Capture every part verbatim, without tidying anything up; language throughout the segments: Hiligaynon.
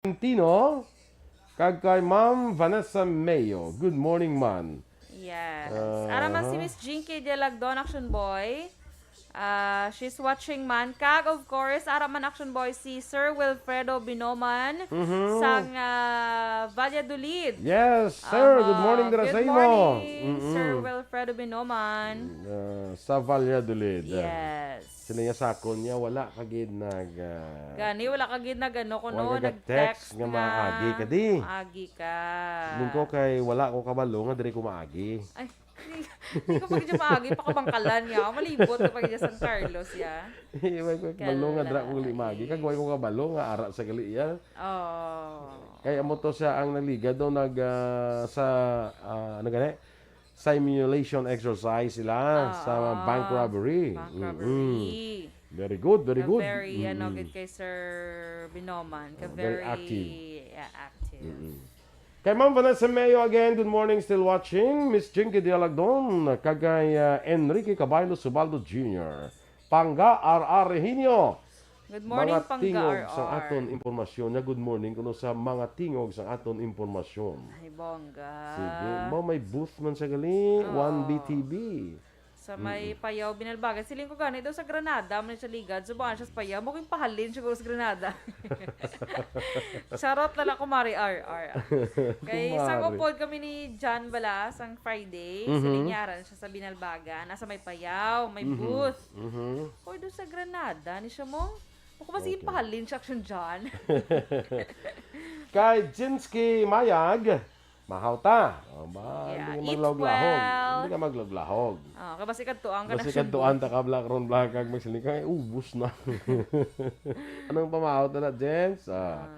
Tino, kag kay Ma'am Vanessa Mayo. Good morning, man. Yes. Ara man si Aha. Miss Jinky Dialagdon, Action Boy. Ah, she's watching man. Kag, of course, ara man, Action Boy, si Sir Wilfredo Binoman Mhm. sang, ah, Valladolid. Yes, sir. Good Aha. morning dira Good sa imo. morning, Mm-mm. Sir Wilfredo Binoman. Ah, sa Valladolid. Yes. Sila niya sakon niya, wala ka gid nag, ah, Gani, wala ka gid nag, ano, kuno, wala nag-text nag-text nga nga maagi ka di. maagi ka. Nung ko kay wala ko kabalo nga diri ko maagi. Ay, di, di ko pa gid maagi, pakabangkalan niya. Malibot ka pa gid sa San Carlos, ya. Iwan ko kabalo nga dira ko gali maagi. Kalay. Kag wala ko kabalo nga ara sa gali, ya. Oh. Kay amo to siya ang nagligad daw nag, ah, sa, ah, ano gani? Simulation exercise sila sa Ah, bank robbery. bank Mm-mm. robbery. Very good, very Ka good. very, ano, Mm-mm. gid kay Sir Binoman. Ka Oh, very very, active. yeah, active. Mm-mm. Kay Ma'am Vanessa Mayo again, good morning, still watching. Miss Jinky Dialagdon, kag kay, ah, Enrique Caballo Subaldo Junior. Pangga R R Rehinio. Good morning, Mga Pangga tingog R R. sa aton impormasyon. Nga good morning kuno sa mga tingog sa aton impormasyon. Ay, bongga. Sige. Mao may booth man sa gali, Oo. one B T V. Sa may Mm-mm. Payaw, Binalbagan. Siling ko gani daw sa Granada, man siya ligad. So, baka siya sa Payaw. Mo kung pahalin siya ko sa Granada. Charot na lang, Kumari R R. Kay, sa Kumari. Upod kami ni John Bala, sang Friday, Mhm. silinyaran siya sa Binalbagan. Nasa may Payaw, may Mhm. booth. Mhm. Uy, doon sa Granada, ni siya mo? Ako ba sige Okay. pahalin siya, Action John? Kay Jinsky Mayag, mahaw ta. O ba, Yeah, hindi ka eat maglahog-lahog. well. Hindi ka maglahog-lahog. Ah, kay basi kadtuan ka na Basi siya. kadtuan ta ka, Black Ron Black, kag magsiling ka, "Ay, ubos na." Anong pamahaw ta na, Jens? Ah. Ah.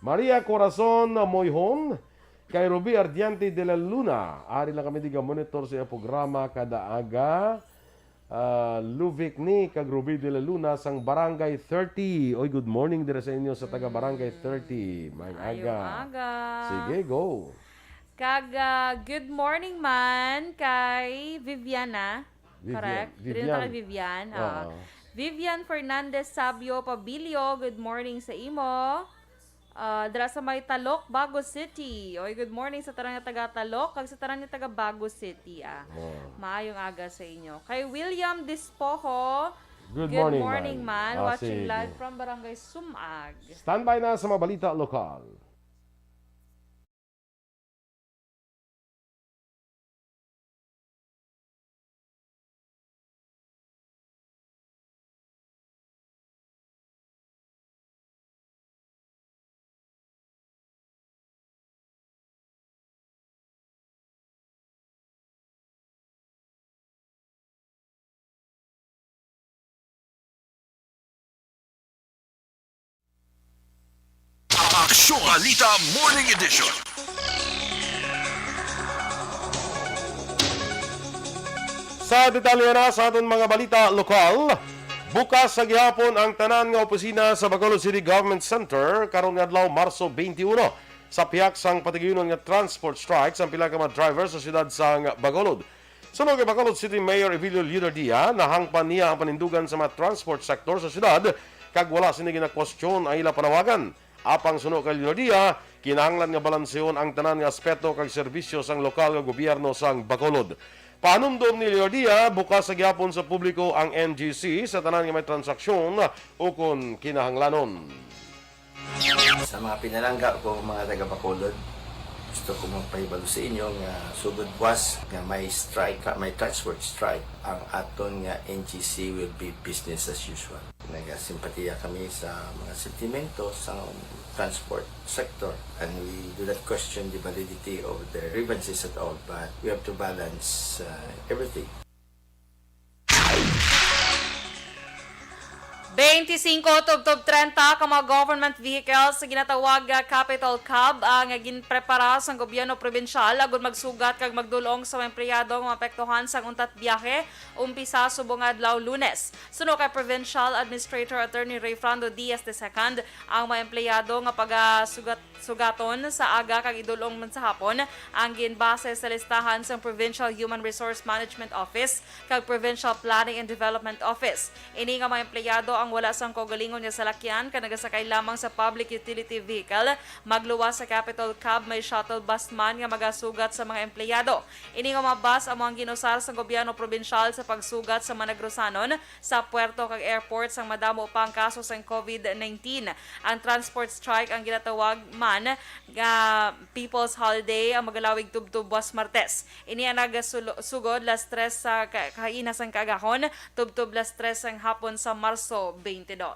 Maria Corazon Moyhon, kay Ruby Ardiente de la Luna. Ari lang kami di ga monitor sa iyang programa kada aga. Ah, Luvic ni kag Ruby de la Luna sang Barangay thirty. Oy, good morning dira sa inyo sa taga Barangay Mm. thirty. Maayong Maayong aga. aga. Sige, go. Kag, ah, good morning man kay Viviana. Vivian. Correct? Dili na ta kay Vivian. Vivian. Ah. Oo. Vivian Fernandez Sabio Pabilio, good morning sa imo. Ah, dira sa may Talok, Bago City. Oy, good morning sa tanan nga taga Talok kag sa tanan nga taga Bago City, ah. Oh. Maayong aga sa inyo. Kay William Dispoho, Good good morning, morning, man. man. Ah, Watching sige. live from Barangay Sumag. Standby na sa mga balita lokal. Aksyon Balita Morning Edition. Sa detalye na sa aton mga balita lokal, bukas sa gihapon ang tanan nga opisina sa Bacolod City Government Center karon nga adlaw, Marso twenty-one, sa pihak sang patigayunon nga transport strike sang pila ka mga driver sa siyudad sang Bacolod. Suno kay Bacolod City Mayor Evilio Leonardia, nahangpan niya ang panindugan sa mga transport sector sa siyudad, kag wala sini ginakwestiyon ang ila panawagan. Apang suno kay Leonardia, kinahanglan nga balansehon ang tanan nga aspeto kag serbisyo sang lokal nga gobyerno sang Bacolod. Pahanumdom ni Leonardia, bukas sa gihapon sa publiko ang N G C sa tanan nga may transaksyon ukon kinahanglanon. Sa mga pinalangga ko, mga taga Bacolod, gusto ko magpahibalo sa inyo nga sugod buwas nga may strike, may transport strike, ang aton nga N G C will be business as usual. Nagasimpatiya kami sa mga sentimento sa transport sector, and we do not question the validity of their grievances at all, but we have to balance, uh, everything. Twenty-five tubtob treinta ka mga government vehicles sa ginatawag nga Capital Cab ang ginprepara sang gobyerno probinsyal agud magsugat kag magdul-ong sa mga empleyado nga maapektuhan sang untat biyahe umpisa subong nga adlaw Lunes. Suno kay Provincial Administrator Attorney Rayfrando Diaz the second, ang mga empleyado nga pagasugat sugaton sa aga kag idul-ong man sa hapon ang ginbase sa listahan sang Provincial Human Resource Management Office kag Provincial Planning and Development Office. Ini nga mga empleyado ang wala sang kaugalingon nga salakyan kag nagasakay lamang sa public utility vehicle, magluwas sa Capitol Cab, may shuttle bus man nga magasugat sa mga empleyado. Ini nga mga bus amo ang gin-usar sang gobyerno probinsyal sa pagsugat sa mga Negrosanon sa puerto kag airport sang madamo pa ang kaso sang covid nineteen. Ang transport strike ang ginatawag man nga People's Holiday ang magalawig tubtob buwas Martes. Ini ang nagasugod las tres sa ka-, kahaina sang kaagahon, tubtob las tres sang hapon sa Marso twenty-two.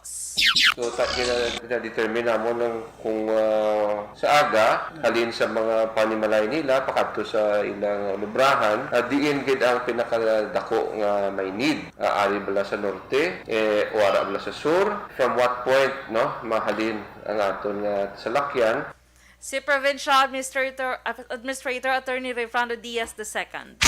So, ta-, gina-, gina-determine namon ang kung, ah, sa aga, halin sa mga panimalay nila, pakadto sa ilang lubrahan, ah, diin gid ang pinakadako nga may need. Ah, ari bala sa norte, eh, o ara bala sa sur? From what point, no, mahalin ang aton nga salakyan? Si Provincial Administrator, Administrator Attorney Rayfrando Diaz the second.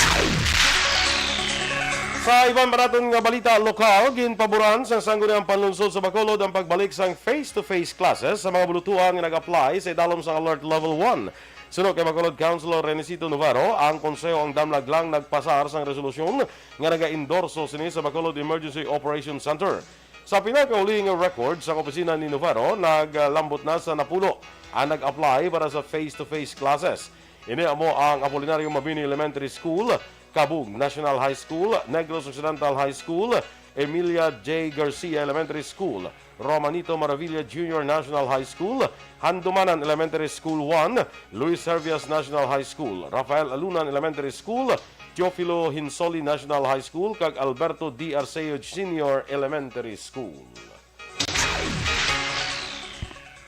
Sa iban pa naton nga balita lokal, ginpaboran sang Sangguniang Panlungsod sa Bacolod ang pagbalik sang face-to-face classes sa mga bulutuhan nga nag-apply sa idalom sang Alert Level one. Suno kay Bacolod Councilor Renesito Navarro, ang konseho ang damlag lang nagpasar sang resolusyon nga nagaendorso sini sa Bacolod Emergency Operation Center. Sa pinakauli nga record sang opisina ni Navarro, naglambot na sa napulo ang nag-apply para sa face-to-face classes. Ini amo ang Apolinario Mabini Elementary School, Cabug National High School, Negros Occidental High School, Emilia J. Garcia Elementary School, Romanito Maravilla Junior National High School, Handumanan Elementary School one, Luis Servias National High School, Rafael Alunan Elementary School, Teofilo Hinsoli National High School, kag Alberto D. Arceo Senior Elementary School.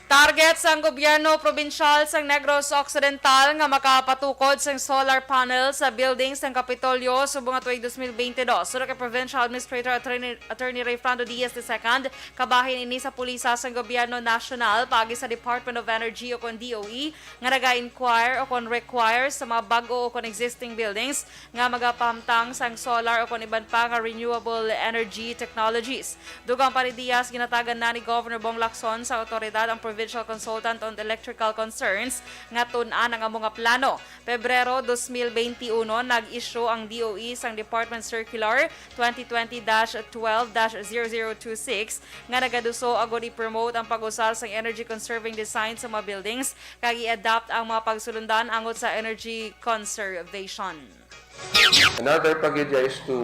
Target sang gobyerno probinsyal sang Negros Occidental nga makapatukod sang solar panel sa building sang Kapitolyo subong nga tuig dos mil bente dos. Suno kay Provincial Administrator Attorney, Attorney Rayfrando Diaz the second, kabahin ini sa pulisa sang gobyerno nasyonal paagi sa Department of Energy o kon D O E nga naga-inquire o kon require sa mga bag-o o kon existing buildings nga magapahamtang sang solar o kon iban pa nga renewable energy technologies. Dugang pa ni Diaz, ginatagan na ni Governor Bong Lacson sa awtoridad ang Provincial Consultant on Electrical Concerns nga tun-an ang amo nga plano. Pebrero dos mil bente uno, nag-issue ang D O E sang Department Circular twenty twenty dash twelve dash zero zero two six nga nagaduso agud i-promote ang pag-usar sang energy conserving design sa mga buildings kag i-adapt ang mga pagsulundan angot sa energy conservation. Another pa gid is to,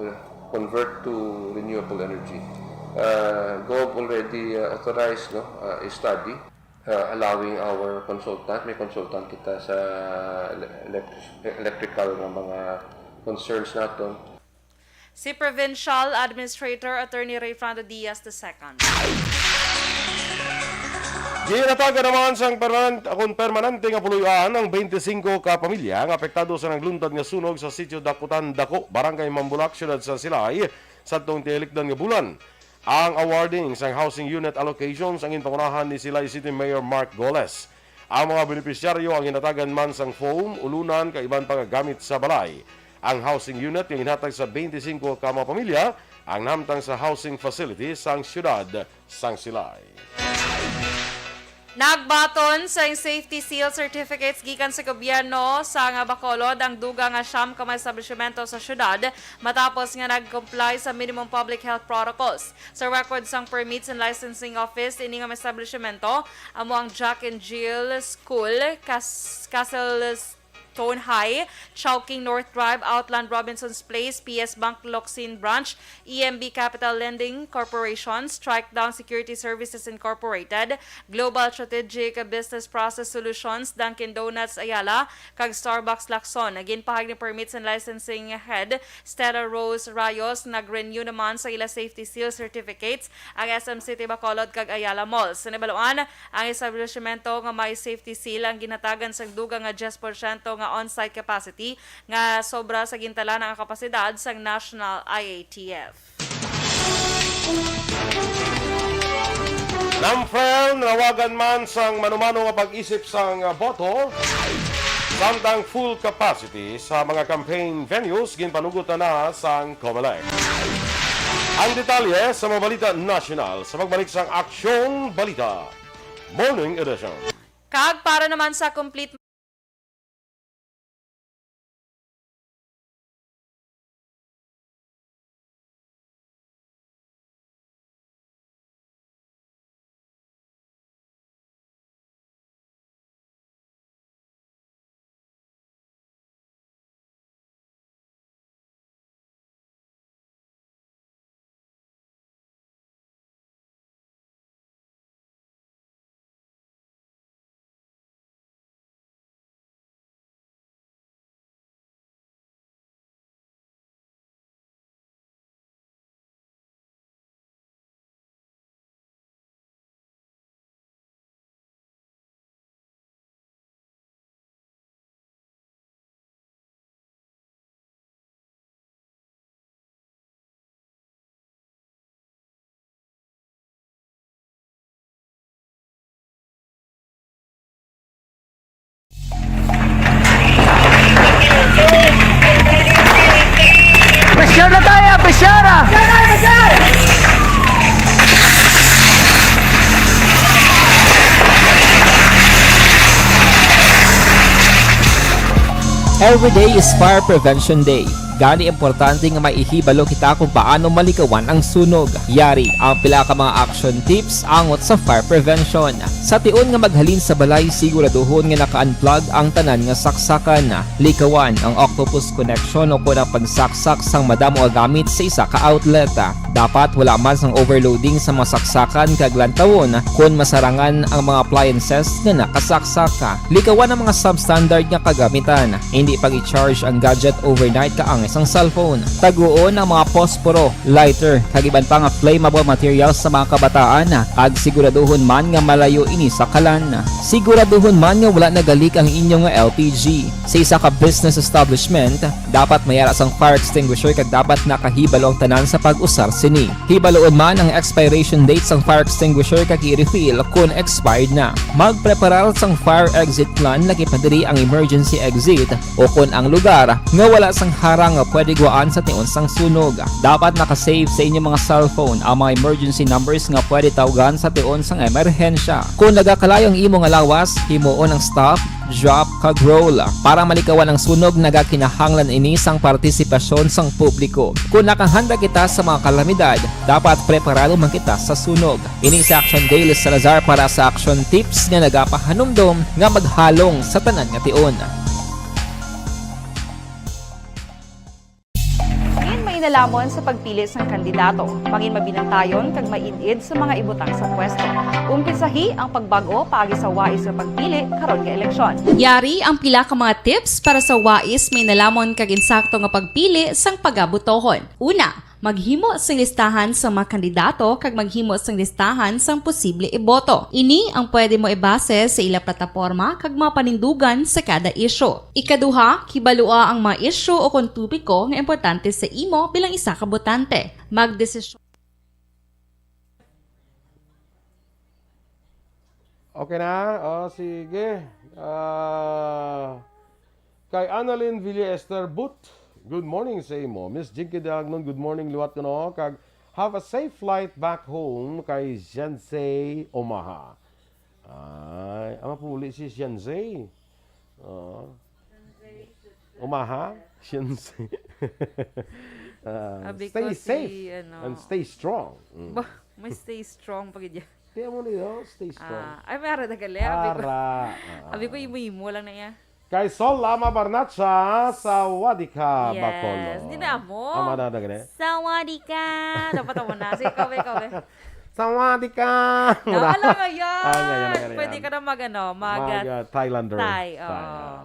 uh, convert to renewable energy. Uh, Gov already, uh, authorized, no, uh, a study, uh, allowing our consultant, may consultant kita sa ele-, electric-, electrical nga mga concerns naton. Si Provincial Administrator Attorney Rayfrando Diaz the second. Ginatagan naman sang permanent-, akon permanente nga puloy-an ang twenty-five ka pamilya nga apektado sa nagluntad nga sunog sa Sitio Dakutan Dako, Barangay Mambulak, Siyudad sa Silay, sadtong tiyalikdan nga bulan. Ang awarding sang housing unit allocations ang ginpangunahan ni Silay City Mayor Mark Goles. Ang mga benepisyaryo ang ginatagan man sang foam, ulunan, kag iban pa nga gamit sa balay. Ang housing unit nga ginhatag sa twenty-five ka mga pamilya ang nahamtang sa housing facility sang siyudad sang Silay. Nagbaton sang safety seal certificates gikan sa gobyerno sang Bacolod ang dugang nga siyam ka mga establishmento sa siyudad matapos nga nag-comply sa minimum public health protocols. Sa record sang Permits and Licensing Office, ini nga mga establishmento amo ang Jack and Jill School, Cas-, Castle Stone High, Chowking North Drive, Outland Robinson's Place, P S Bank Locsin Branch, E M B Capital Lending Corporation, Strike Down Security Services Incorporated, Global Strategic Business Process Solutions, Dunkin' Donuts Ayala, kag Starbucks Lacson. Ginpahayag ni Permits and Licensing Head Stella Rose Rayos, nag-renew naman sa ila safety seal certificates ang S M City Bacolod kag Ayala Malls. Sa nabaluan, ang establishmento nga may safety seal ang ginhatagan sang dugang nga diyes porsyento nga on-site capacity nga sobra sa gintalaan nga kapasidad sang National I A T F. Namfrel, nanawagan man sang manumano nga pag-isip sang boto, samtang full capacity sa mga campaign venues ginpanugot na sang Comelec. Ang detalye sa mga balita nasyonal sa pagbalik sang Aksyon Balita Morning Edition. Kag para naman sa complete Every day is Fire Prevention Day. Gani, importante nga maihibalo kita kung paano malikawan ang sunog. Yari ang pila ka mga action tips angot sa fire prevention. Sa tion nga maghalin sa balay, siguraduhon nga naka-unplug ang tanan nga saksakan. Likawan ang octopus connection o kon ang pagsaksak sang madamo nga gamit sa isa ka outlet. Dapat wala man sang overloading sa mga saksakan kag lantawon kon masarangan ang mga appliances nga nakasaksak. Likawan ang mga substandard nga kagamitan. Hindi pag-i-charge ang gadget overnight kaangay sang cellphone. Taguon ang mga posporo, lighter, kag iban pa nga flammable materials sa mga kabataan, kag siguraduhon man nga malayo ini sa kalan. Siguraduhon man nga wala nagalik ang inyo nga L P G. Sa isa ka business establishment, dapat may ara sang fire extinguisher kag dapat nakahibalo ang tanan sa pag-usar sini. Hibaloon man ang expiration date sang fire extinguisher kag i-refill kon expired na. Magpreparar sang fire exit plan, lakip na diri ang emergency exit, o kon ang lugar nga wala sang harang nga pwede guwaan sa tion sang sunog. Dapat naka-save sa inyong mga cellphone ang mga emergency numbers nga pwede tawgan sa tion sang emerhensya. Kung nagakalayo ang imo nga lawas, himuon ang stop, drop, kag roll. Para malikawan ang sunog, nagakinahanglan ini sang partisipasyon sang publiko. Kung nakahanda kita sa mga kalamidad, dapat preparado man kita sa sunog. Ini si Action Daily Salazar para sa Action Tips nga nagapahanumdom nga maghalong sa tanan nga tion. Mangin mainalamon sa pagpili sang kandidato. Mangin mabinantayon kag maid-id sa mga ibutang sa pwesto. Umpisahi ang pagbag-o paagi sa wais nga pagpili karon nga eleksyon. Yari ang pila ka mga tips para sa wais, mainalamon kag insakto nga pagpili sang pagabotohon. Una, maghimo sing listahan sang mga kandidato kag maghimo sing listahan sang posible iboto. Ini ang pwede mo ibase sa ila plataporma kag mga panindugan sa kada isyu. Ikaduha, kibalua ang mga isyu o kon topiko nga importante sa imo bilang isa ka botante. Magdesisyon. Okay na? O, sige. Ah, kay Annalyn Villa Esther But, good morning sa imo. Miss Jinky Diagnon, good morning liwat kuno. Kag have a safe flight back home kay Jensei Omaha. Ay, ama puli si Jensei. Oo. Omaha? Siyensei. Ah, Abi stay ko si, safe ano, and stay strong. Mm. Ba, may stay strong pa gid yan. Kaya mo niyo, stay strong. Ah, ay, may ara na gali. Abi ko, Ara. Ah. Abi ko, imo-imo lang na iya. Kay Sol Lama Barnacha, sawadika, Yes. Bacolod. Hindi na mo. Ama na na gani. Sawadika. Dapat ako na. Sige, ikaw, ikaw, ikaw. Sawadika. No, alam mo yan. Ah, nga, yan, nga, yan. Pwede ka na mag, ano, mag, Mag, ah, Thailander. Thai, Thai, oo. Ah.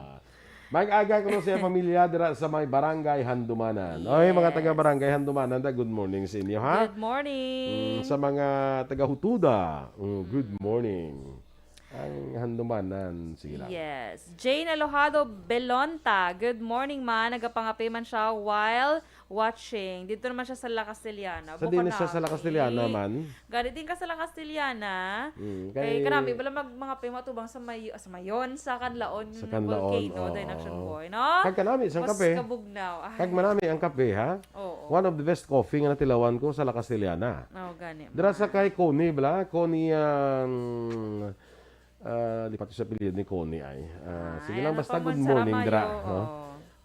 Mag-aga ko sa pamilya dira sa may Barangay Handumanan. Oy, mga Yes. taga Barangay Handumanan, da, good morning sa inyo, ha? Good morning. Mm, sa mga taga Hutuda, mm, good morning. Ang Handumanan, sige lang. Yes. Jane Alojado Belonta, good morning, ma. Nagapangape man siya while watching. Dito naman siya sa La Castellana. Sa din siya sa La Castellana man? Gani din ka sa La Castellana. Mm, kay kay kanami, bala mag-, mga pimo atubang sa May-, sa Mayon, sa Canlaon, Sa Canlaon, volcano, oo. Din Action Boy, no? Kag kanami, sang Mas kape. Kabugnaw. Ay. Kag manami ang kape, ha? Oo. One of the best coffee nga natilawan ko sa La Castellana. Oh, gani. Dira sa kay Connie, bala? Connie, um, ah, di pa to sa apelyido ni Connie, ay. Ah, Ah, sige lang, ayan basta ang good morning, Saramayo, dira, no? Oo.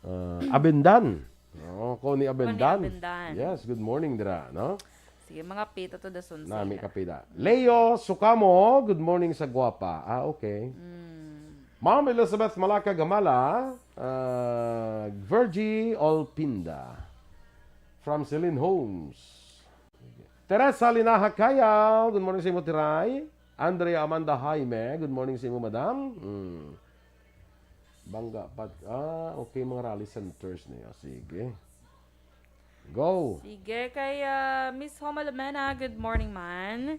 Ah, Abendan. Oo, Connie Abendan. Abendan. Yes, good morning, dira, no? Sige, mga pito to the sun Nami sila. Kapida. Leo Sukamo, good morning sa Guapa. Ah, okay. Mm. Ma'am Elizabeth Malaka Gamala, ah, Virgie Olpinda from Celine Homes. Teresa Linaha Kayal, good morning sa imo, Tiray. Andrea Amanda Jaime, good morning sa imo, madam. Mm. Bangga pat-, ah, okay, mga rally centers niya. Sige. Go. Sige, kay, ah, Miss Homa Lumena, good morning, man.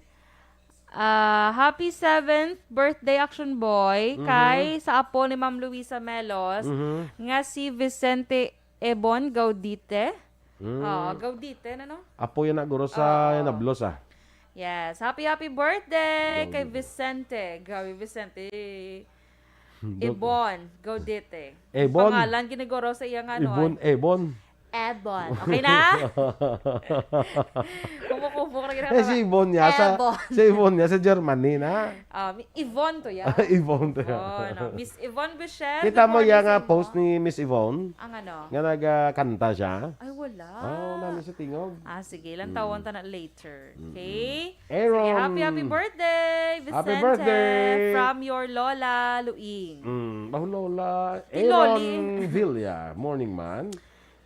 Ah, happy seventh birthday, Action Boy, Mhm. kay sa apo ni Ma'am Luisa Melos, Mhm. nga si Vicente Ebon Gaudite. Mm. Oo, Gaudite, ano? Apo yan na, guro sa Oo. Nablos, ah. Yes. Happy, happy birthday kay Gaudite. Vicente. Gawi Vicente. Gaud- Ibon Gaudete. Ibon. Pangalan giniguro sa iya nga, ano, Ibon, ay. Ebon. Ebon. Okay na? Kumukuha Buko na ginagawa. Eh, si Yvonne niya sa, Ebon. Si Yvonne niya sa Germany na. Um, Yvonne to, ya. Yvonne to, ya. Yvonne, oh. Miss Yvonne Bichel, Kita good mo morning ya sa nga imo. Post ni Miss Yvonne? Ang ano? Nga nagakanta siya? Ay, wala. Oh, nami sa tingog. Ah, sige. Lantawon Mm. ta na later. Mm-mm. Okay? Aaron. Sige, happy, happy birthday, Happy Vicente, birthday. From your Lola, Luing. Mm, baho Lola. Ti Aaron Loli. Villa, morning man.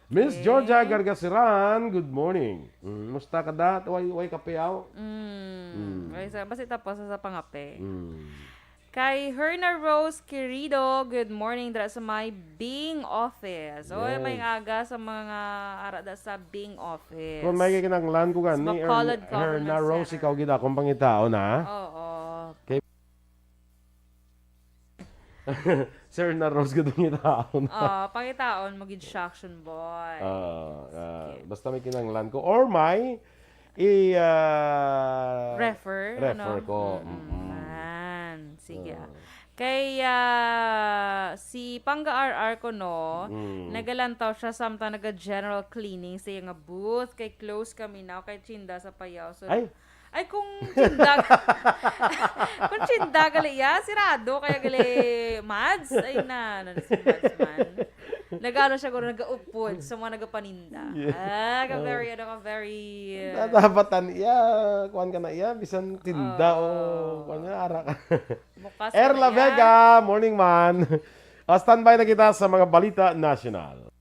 Miss Okay. Georgia Gargasiran, good morning. Mm, musta ka, dat? Way, way kape, aw? Mm. Mm. Way sa, basta tapos sa pangape. Mm. Kay Herna Rose Querido, good morning dira sa may Bing Office. Oy, Yes. may aga sa mga ara da sa Bing Office. Kung may kinahanglan ko gani, Sa Bacolod Her-, Herna Government Rose, Center. Ikaw gid akong pangitaon, ha? Oo. Okay. Sir na Rose, gud ang itaon. Ah, pangitaon mo gid siya, action boy. Ah, ah, Sige. Basta may kinahanglan ko. Or may i, ah, Refer, refer ano? ko. Mm-mm. Mm-mm. Man. Sige, Ah. ah. Kay, ah, si Pangga R R ko, no, Mm. nagalantaw siya samtang naga-general cleaning sa iya nga booth. Kay close kami now, kay Chinda sa Payaw. So, Ay, Ay, kung Chinda, kung Chinda gali iya, sirado kaya gali, Mads. Ay na, ano na si Mads man. Nag-ano siya, guro, nag-upod sa mga nagapaninda. Yeah. Ah, ka Oh. very, ano ka, very, uh, Nadabatan iya, kuwan ka na iya, bisan tinda Oh. o kuwan nga, ara ka. Bukas Erla na iya. Vega, morning man. Ah, standby na kita sa mga balita nasyonal.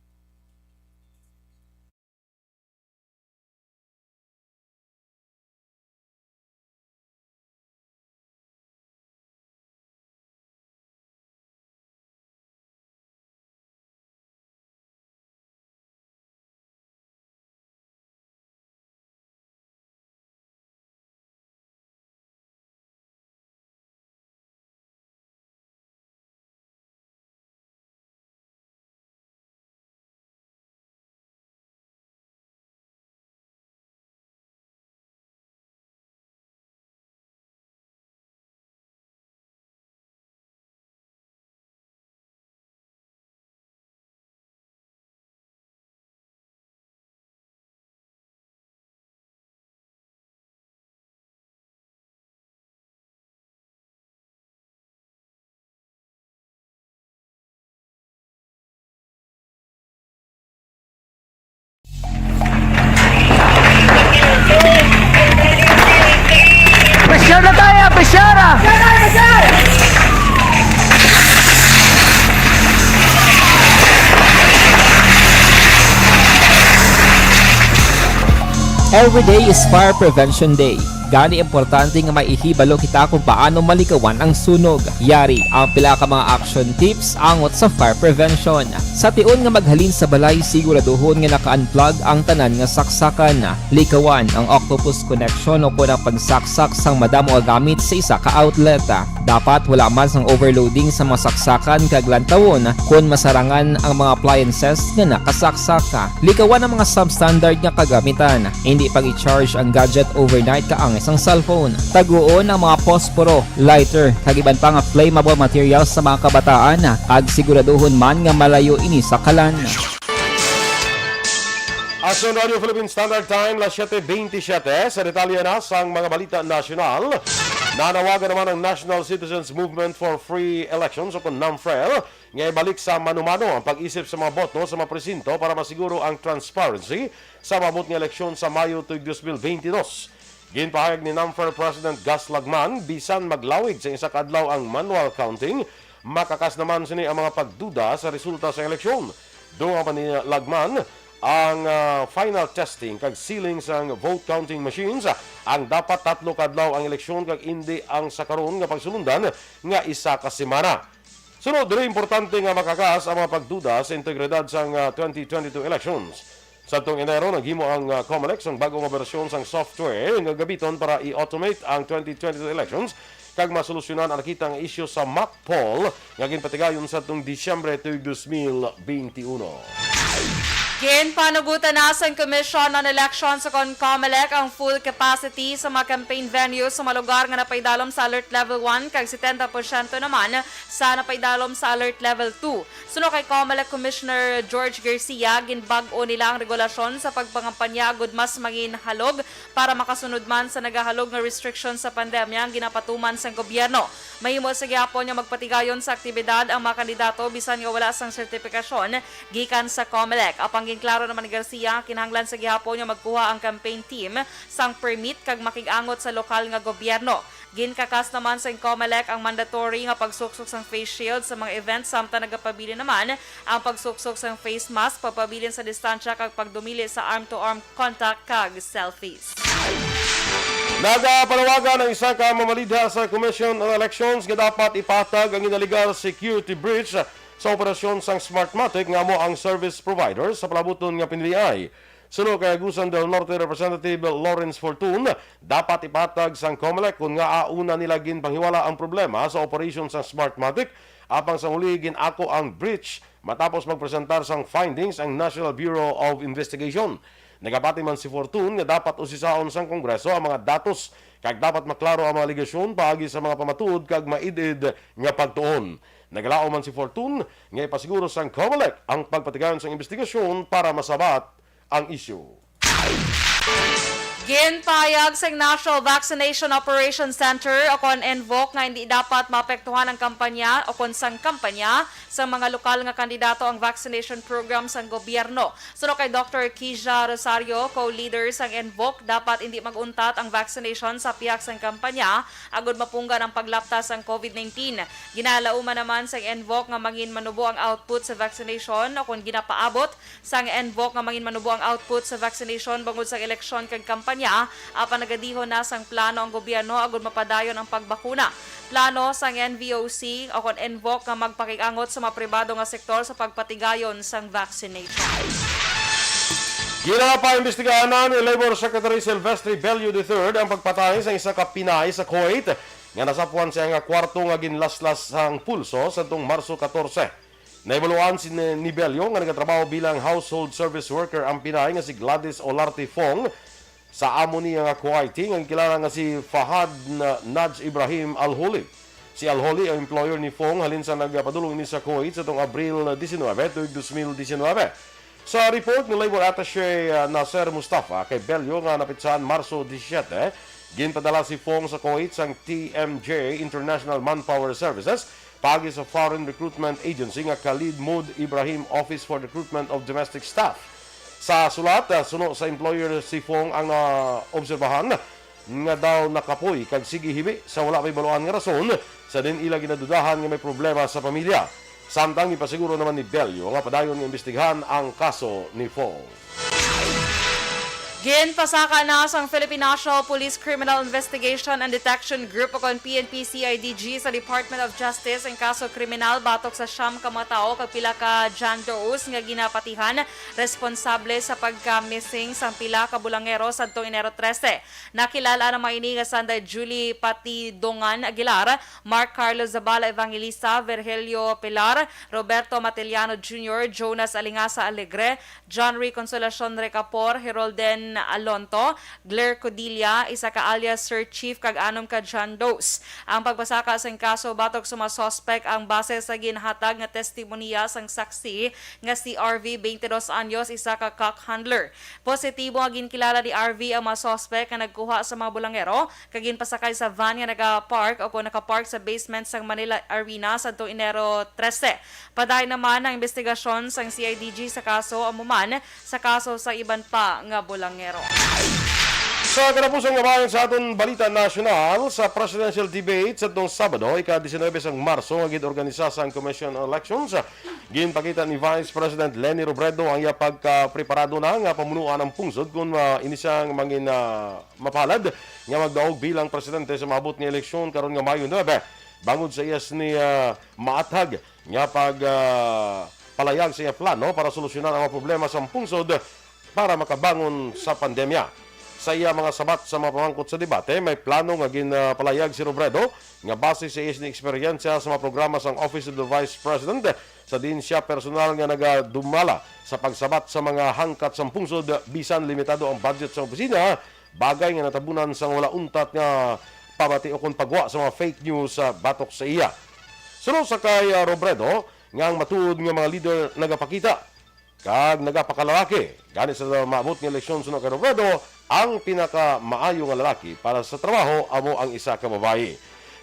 Pressure na tayo, pressure! Every day is Fire Prevention Day. Gani, importante nga may ihibalo kita kung paano malikawan ang sunog. Yari ang pila ka mga action tips angot sa fire prevention. Sa tion nga maghalin sa balay, siguraduhon nga naka-unplug ang tanan nga saksakan. Likawan ang octopus connection o kon ang pagsaksak sang madamo nga gamit sa isa ka outlet. Dapat wala man sang overloading sa mga saksakan kag lantawon kon masarangan ang mga appliances nga nakasaksak. Likawan ang mga substandard nga kagamitan. Indi pag-i-charge ang gadget overnight kaangay sang cellphone. Taguon ang mga posporo, lighter, kag iban pa nga flammable materials sa mga kabataan, kag siguraduhon man nga malayo ini sa kalan. Aksyon Radio Philippine Standard Time, las siete veintisiete. Sa detalye na sang mga balita nasyonal, nanawagan naman ang National Citizens Movement for Free Elections o kon NAMFREL nga ibalik sa mano-mano ang pag-isip sa mga boto sa mga presinto para masiguro ang transparency sa maabot nga eleksyon sa Mayo tuig dos mil beintidos. Ginpahayag ni NAMFREL President Gus Lagman, bisan maglawig sa isa ka adlaw ang manual counting, makakas naman sini ang mga pagduda sa resulta sa eleksyon. Dungan pa ni Lagman, ang, ah, final testing kag sealing sang vote counting machines, ang dapat tatlo ka adlaw ang eleksyon kag indi ang sa karon nga pagsulundan nga isa ka semana. Sunod diri, importante nga makakas ang mga pagduda sa integridad sang, ah, twenty twenty-two elections. Sadtong Enero, naghimo ang, ah, Comelec sang bag-o nga bersyon sang software nga gamiton para i-automate ang twenty twenty-two elections kag masolusyonan ang nakita nga isyu sa mock poll nga ginpatigayon sadtong Disyembre tuig dos mil beintiuno. Ginpanugutan na sang Commission on Elections o kon COMELEC ang full capacity sa mga campaign venues sa mga lugar nga napaidalom sa Alert Level one kag setenta porsyento naman sa napaidalom sa Alert Level two. Suno kay COMELEC Commissioner George Garcia, ginbag-o nila ang regulasyon sa pagpangampanya agud mas mangin halog para makasunod man sa nagahalog nga restriction sa pandemya ang ginapatuman sang gobyerno. Mahimo sa gihapon nga magpatigayon sa aktibidad ang mga kandidato bisan nga wala sang sertipikasyon gikan sa COMELEC. Apang ginklaro naman ni Garcia nga kinahanglan sa gihapon nga magkuha ang campaign team sang permit kag makig-angot sa lokal nga gobyerno. Ginkakas naman sang COMELEC ang mandatory nga pagsuksok sang face shield sa mga event, samtang nagapabilin naman ang pagsuksok sang face mask, pagpabilin sa distansya kag pagdumili sa arm-to-arm contact kag selfies. Nagapanawagan ang isa ka mamalidha sa Commission on Elections nga dapat ipatag ang ginalegar security breach sa operasyon sang Smartmatic nga amo ang service provider sa palabuton nga piniliay. Suno kay Agusan del Norte Representative Lawrence Fortun, dapat ipatag sang COMELEC kon ngaa una nila ginpanghiwala ang problema sa operasyon sang Smartmatic, apang sa huli gin-ako ang breach matapos magpresentar sang findings ang National Bureau of Investigation. Nagapati man si Fortun nga dapat usisaon sang Kongreso ang mga datos kag dapat maklaro ang mga alegasyon paagi sa mga pamatuod kag maid-id nga pagtuon. Nagalaom man si Fortun nga ipasiguro sang COMELEC ang pagpatigayon sang investigasyon para masabat ang isyu. Ginpahayag sang National Vaccination Operation Center o kon NVOC nga hindi dapat maapektuhan ang kampanya o kon sang kampanya sa mga lokal nga kandidato ang vaccination program sang gobyerno. Suno kay Doctor Kija Rosario, co-leader sang NVOC, dapat hindi mag-untat ang vaccination sa pihak sang kampanya agud mapunggan ang paglapta sang COVID nineteen. Ginalauman naman sang NVOC nga mangin manubo ang output sa vaccination o kon ginapaabot sang NVOC nga mangin manubo ang output sa vaccination bangod sang eleksyon kag kampanya, apan nagadihon na sang plano ang gobyerno agud mapadayon ang pagbakuna. Plano sang NVOC o kon NVOC nga magpakig-angot sa mga pribado nga sektor sa pagpatigayon sang vaccination. Ginapaimbestigahan na ni Labor Secretary Silvestre Bello the third ang pagpatay sa isa ka Pinay sa Kuwait nga nasapwan sa iya nga kwarto nga ginlaslas sang pulso sadtong Marso katorse. Nahibaluan si ni, ni Bello nga nagatrabaho bilang household service worker ang Pinay nga si Gladys Olarte Fong sa amo niya nga Kuwaiti nga gikilala nga si Fahad na-, Naj Ibrahim Al-Huli. Si Al-Huli ang employer ni Fong halin sa nagpadulong ini sa Kuwait sa tong Abril diecinuebe tuig dos mil diecinuebe. Sa report ni Labor Attaché, ah, Nasser Mustafa kay Bello nga napitsahan Marso disisyete, ginpadala si Fong sa Kuwait sang T M J International Manpower Services paagi sa foreign recruitment agency nga Khalid Mud Ibrahim Office for Recruitment of Domestic Staff. Sa sulat, ah, suno sa employer, si Fong ang naobserbahan nga daw nakapoy kag sige hibi sa wala mahibaluan nga rason, sa diin ila ginadudahan nga may problema sa pamilya. Samtang gipasiguro naman ni Bello nga padayon nga imbestigahan ang kaso ni Fong. Ginpasaka na sang Philippine National Police Criminal Investigation and Detection Group o kon P N P C I D G sa Department of Justice ang kaso kriminal batok sa siyam ka mga tawo kag pila ka John Does nga ginapatihan responsable sa pagka-missing sang pila ka bulangero sadtong Enero trese. Nakilala ang mga ini nga sanday Julie Patidongan Aguilar, Mark Carlos Zabala Evangelista, Virgilio Pilar, Roberto Mateliano Junior, Jonas Alingasa Alegre, John Ray Consolacion Recapor, Herolden Alonto, Gler Codilla, isa ka alias Sir Chief, kag anom ka John Does. Ang pagpasaka sang kaso batok sa mga suspek ang base sa ginhatag nga testimonya sang saksi nga si R V, twenty-dos anyos, isa ka cock handler. Positibo nga ginkilala ni R V ang mga suspek nga nagkuha sa mga bulangero kag ginpasakay sa van nga nagapark o kon nakapark sa basement sang Manila Arena sadtong Enero trese. Padayon naman ang imbestigasyon sang C I D G sa kaso, amo man sa kaso sa iban pa nga bulangero. Sa katapusan nga bahin sa aton balita nasyonal, sa presidential debate sadtong Sabado, ika-diecinuebe sang Marso nga gin-organisa sang Commission on Elections, ginpakita ni Vice President Leni Robredo ang iya pagkapreparado na nga pamunuan ang pungsod kon, ah, ini siyang mangin, ah, mapalad nga magdaog bilang presidente sa maabot nga eleksyon karon nga Mayo nuebe. Bangod sa iya sini, ah, maathag nga pag, ah, palayag sa iya plano para solusyonan ang mga problema sa pungsod para makabangon sa pandemya. Sa iya mga sabat sa mga pamangkot sa debate, may plano nga ginpalayag si Robredo nga base sa iya sini eksperyensya sa mga programa sang Office of the Vice President, sa diin siya personal nga nagadumala sa pagsabat sa mga hangkat sang pungsod, bisan limitado ang budget sa opisina, bagay nga natabunan sang wala untat nga pabati ukon pagwa sa mga fake news, ah, batok sa iya. Suno sa kay, ah, Robredo, nga ang matuod nga mga leader nagapakita kag nagapakalalaki. Gani sa maabot nga eleksyon, suno kay Robredo, ang pinakamaayo nga lalaki para sa trabaho amo ang isa ka babayi.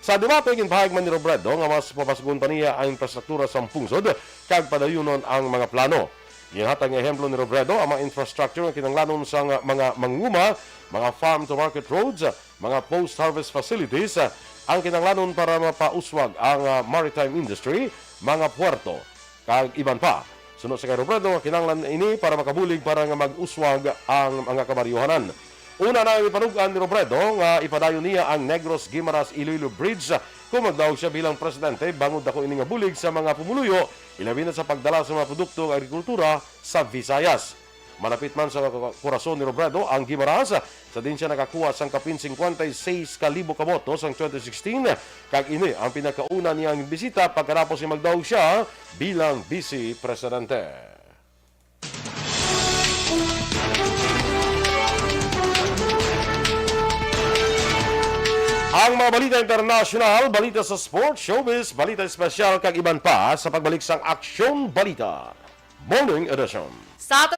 Sa debate, ginpahayag man ni Robredo nga mas papasgon pa niya ang infrastruktura sa pungsod kag padayunon ang mga plano. Ginhatag nga ehemplo ni Robredo ang mga infrastructure nga kinahanglanon sang mga mangunguma, mga farm-to-market roads, mga post-harvest facilities, ang kinahanglanon para mapauswag ang, ah, maritime industry, mga puerto, kag iban pa. Suno sa kay Robredo, nga kinahanglan ini para makabulig para nga mag-uswag ang mga kabaryohanan. Una na ang ipanug-an ni Robredo nga ipadayon niya ang Negros Guimaras Iloilo Bridge kung magdaog siya bilang presidente, bangod dako ini nga bulig sa mga pumuluyo, ilabi na sa pagdala sa mga produkto nga agrikultura sa Visayas. Malapit man sa kurason ni Robredo ang Guimaras, sa diin siya nakakuha sang kapin cincuenta y seis ka libo ka boto sang twenty sixteen, kag ini ang pinakauna niyang bisita pagkatapos nga magdaog siya bilang Vice Presidente. Ang mga balita internasyonal, balita sa sports, showbiz, balita espesyal, kag iban pa sa pagbalik sang Aksyon Balita Morning Edition. Sa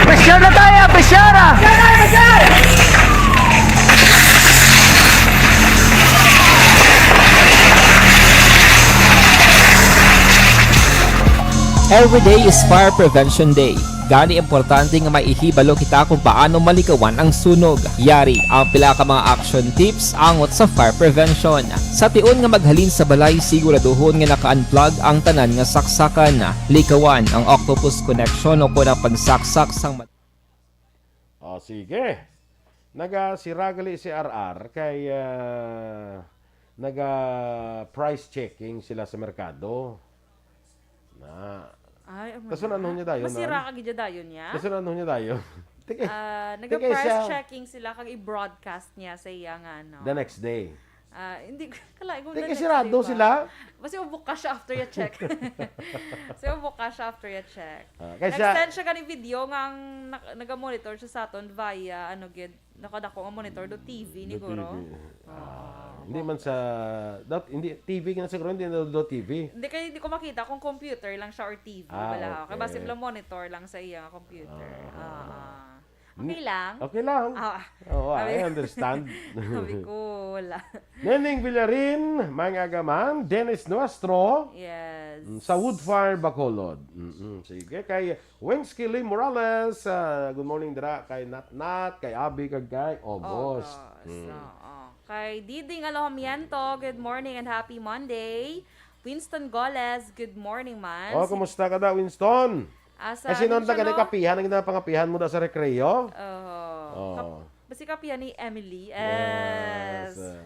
Pressure na tayo, pressure! Every day is Fire Prevention Day. Gani, importante nga may ihibalo kita kung paano maligawan ang sunog. Yari ang pila ka mga action tips angot sa fire prevention. Sa tion nga maghalin sa balay, siguraduhon nga naka-unplug ang tanan nga saksakan. Likawan ang octopus connection o kon ang pagsaksak sang ma- Oh, sige. Nagasira gali si R R kay, ah, naga-price checking sila sa merkado. Na. Ay, amo Kaso na. Ano niya dayon, Masira no? Ka gid dayon niya? Kaso ano niya dayon? Tika, Ah, tika naga-price siya. Checking sila kag i-broadcast niya sa iya nga, ano. The next day. Ah, hindi ko, kalain ko Tika, na next sirado day pa. Sila? Basi ubok ka siya after ya check. Basi ubok ka siya after ya check. Ah, kay siya Nag-send siya gani video nga ang nak-, naga-monitor siya sa aton via, ano gid, nakadako nga monitor do T V ni Do Guro. T V. Oo. Ah, hindi man sa, dat-, hindi, T V ka na siguro, hindi na do T V. Hindi, kaya hindi ko makita kung computer lang siya or T V Ah, bala. Kaya okay. Basi lang monitor lang sa iya nga computer. Ah. Ah, ah. Ni-, Okay lang? okay lang. Ah. Oo, I Sabi understand. Sabi ko, wala. Neneng Villarin, mga agaman, Dennis Nuestro, Yes. mm, sa Woodfire, Bacolod. Mm-mm. Sige, kay Winsky Lee Morales, ah, good morning dira kay Nat Nat, kay Abby, kag kay August. August, Mm. oo. Kay Diding Alojamiento, good morning and happy Monday. Winston Goles, good morning, man. Oh, Si kumusta ka da, Winston? Asa Kasi noon ano siya, taga no? Kapihan, ang ginapangapihan mo da sa recreo? Oo. Oo. Kap-, basi kapihan ni Emily. Yes. Yes.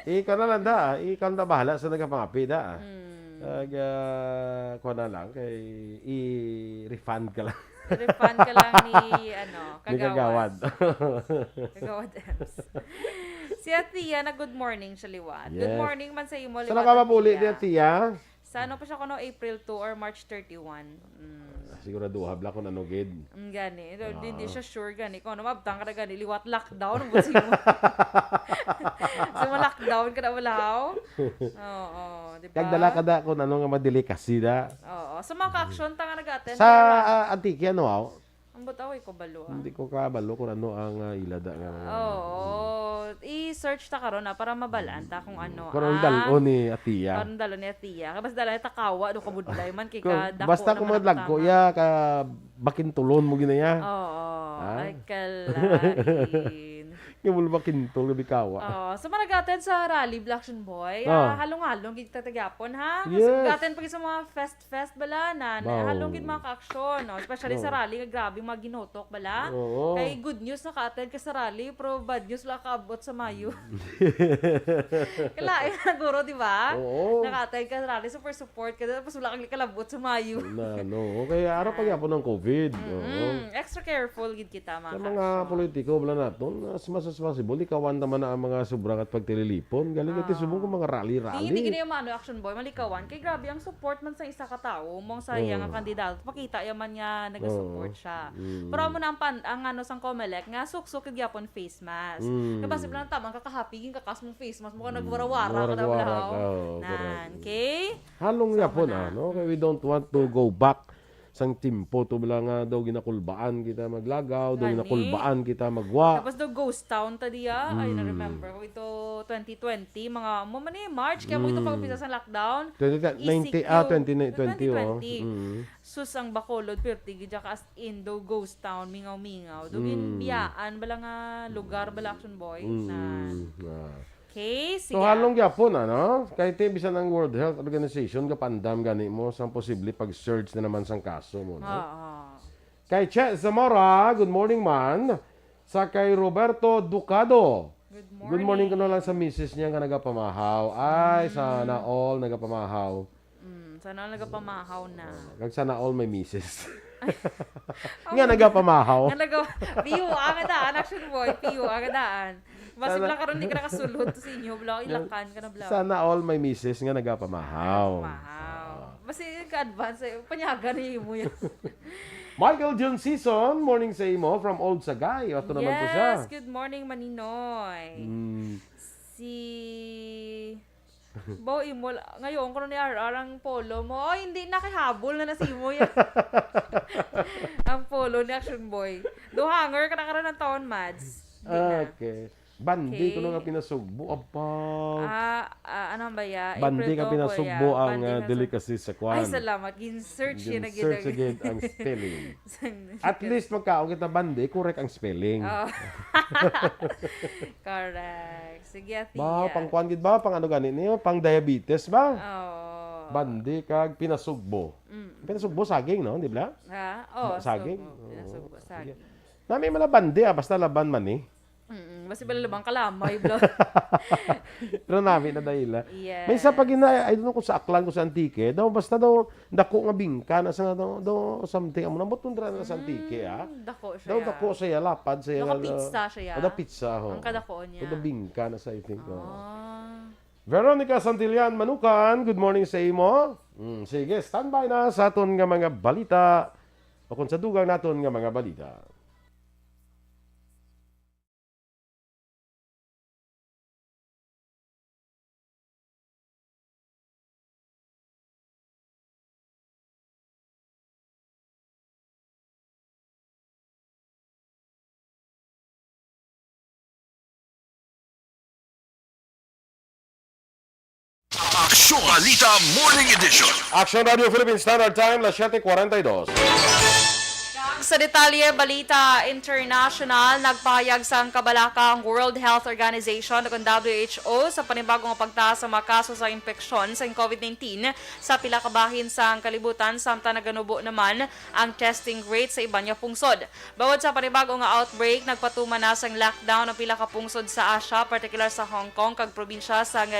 Ikaw na lang da, ah. Ikaw na bahala sa nagapangapi da, ah. Mm. Nag, ah, kuha na lang, kay i-refund ka lang. I-refund ka lang ni, ano, Ni Kagawad. Kagawad. Kagawad Ems. Si Athea na good morning siya liwat. Good Yes. morning man sa imo Sa liwat, nakamapuli Athea. Ni Athea? Sa ano pa siya kuno, April two or March thirty-one? Mm. Siguraduha bala kung ano gid. Mm, gani. Di, di, di Ah. siya sure gani kung ano, maabtan ka na gani, liwat lockdown, ang busi mo. So, ma-lockdown ka na, wala, haw? Oo, di Kag ba? dala ka da kung ano nga madelicacy da. Oo. So, mga ka-action, ta nga nag-attend Sa, ka na. ah, Antique, ano, haw? Ang butaw, ay ko balo, ah. Hindi ko kabalo kung ano ang, ah, ila da nga mga Oo. I-search ta karon, ah, para mabalaan ta kung ano Kung ang ang dal-on ni Atiya. Kung ang dal-on ni Atiya. Kaya mas dala ni Takawa, do kabudlay man, kay Kung, kadako basta na kung man ang madlagko, tama. ya, ka bakintulon mo ginaya. Oo. Ha? Ay, kalain. Nga wala bakintol, nga bikawa. Oo. So, managaten sa rally, Black Action Boy. Ah. Ah, halong-halong, gid ta gyapon, ha? Yes. Gaten pa gid sa mga fest fest bala na, na Wow. halong gid mga ka-aksyon, no? Especially sa Oo. rally, nga grabe mga ginutok bala. Oo. Kay good news na ka-attend ka sa rally, pero bad news wala kaabot sa Mayo. Kalain na guro, di ba? Oo. Naka-attend ka sa rally, super support ka, tapos wala kang kalabot sa Mayo. Na, no. Kaya ara pa Ah. gyapon ang covid. Oo. Mm-mm. Extra careful gid kita, mga Sa mga ka-aksyon. politiko, wala naton, as much as possible, ikawan naman na ang mga sobra at pagtililipon. Galing ito, Ah. subong ko mga rally-rally. Hindi, hindi na yung ano, Action Boy, malikawan. Kay grabe ang support man sa isa ka tawo, mong sa iya nga Oo. kandidato, pakita ya man nga nagasupport Oo. siya. Mm. Pero amo na ang pan-, ang ano sang Comelec nga suksok gyud gyapon face mask. Mm. Kay basi lang tama ang kakahapi, yung kakas mong face mask, mukha Mm. nagwarawara ka na Warawara wala, ka, oh. oo, Nan, correct. Okay? Halong Sama yapon, na. ano? Kay we don't want to go back sang timpo to bala nga daw ginakulbaan kita maglagaw, daw Gani. ginakulbaan kita magwa. Tapos daw ghost town ta diya. Ay, Mm. na-remember ko ito, twenty twenty, mga, mo man eh, March, kaya mo ito Mm. pag-umpisa sa lockdown. Twenty, ninety, ah, Isiglo, twenty, twenty, oh. twenty twenty. Mm. Sus, ang Bacolod, pirti gid ka as in, daw ghost town, mingaw-mingaw. Daw Mm. ginbiyaan, bala nga lugar, bala Action Boy. Mm. Na. Ah. Okay, sige. So, halong gyapon, ano? Kay ti, bisan ang World Health Organization, gapandam gani mo sang posible pag-surge na naman sang kaso mo, no? Oo. Kay Che Zamora, good morning, man. Sa kay Roberto Ducado, Good good morning morning. Kuno lang sa misis niya nga nagapamahaw. Ay, Mm. sana all nagapamahaw. Mm, sana all nagapamahaw na. Kag sana all may misis. Nga nagapamahaw. Nga naga-, piyo, ang daan, Action Boy, piyo, ang daan. Basi Sana bala karon di ka nakasulod sa inyo, bala, Nga, ilakan ka na, bala. sana all may misis nga nagapamahaw. Wow. Ah. Basi ka-advance, eh, panyaga na mo yan. Michael John Season, morning sa imo from Old Sagay. Ato naman po siya. Yes, good morning, Maninoy. Mm. Si Bo, imo la-, ngayon ko ni R R ang polo mo. Oh, hindi na, kay habol na na si imo yan. Ang polo ni Action Boy. Do hanger ka na karon ng taon, Mads. Hindi na. Okay. Bandi ko Okay. na nga pinasugbo, apa. Ah, ah, ano ba ya? Bandi April ka to, pinasugbo kuya. ang, Bandi ah, na sa delicacy sa kwan. Ay, salamat. Gin-search yun na Gin-search gid. Agad ang spelling. At least magkaon kita bandi, correct ang spelling. Oh. Correct. Sige, Ba, Athea. pang kwan gid ba? Pang ano gani niyo? Pang diabetes ba? Oo. Bandi kag pinasugbo. Mm. Pinasugbo, saging, no? Di ba? Ha? Oo, Saging? sugbo. Oo. Pinasugbo, Sige. saging. Nami man na bandi, ah, basta laban man eh. Mm, basi bala labang kalamay, bla. Pero nami na dahil, ah. Yes. May isa pa gina-, I don't know kung sa Aklan, kung sa Antique, daw basta daw dako nga bingka na sa daw, daw something, amo na, ambot kung dira na sa Antique, ah. Mm, dako siya. Daw dako siya, lapad siya, Daw ka daw, pizza siya. o, daw pizza, ho. Ang kadako niya. O, daw bingka na sa, I think, oh. Ah. Veronica Santillan Manukan, good morning sa imo. Mm, sige, standby na sa aton nga mga balita. O kung sa dugang naton nga mga balita. Aksyon Balita Morning Edition. Aksyon Radio Philippine Standard Time, las siete cuarenta y dos. Sa detalye, balita international, nagpahayag sang kabalaka ang World Health Organization, o W H O, sa panibago nga pagtaas sa mga kaso sa impeksyon sa covid nineteen sa pila ka bahin sang kalibutan, samtang naganubo naman ang testing rate sa iban nga pungsod. Bangod sa panibago nga outbreak, nagpatuman na sang lockdown ang pila ka pungsod sa Asia, partikular sa Hong Kong kag probinsya sang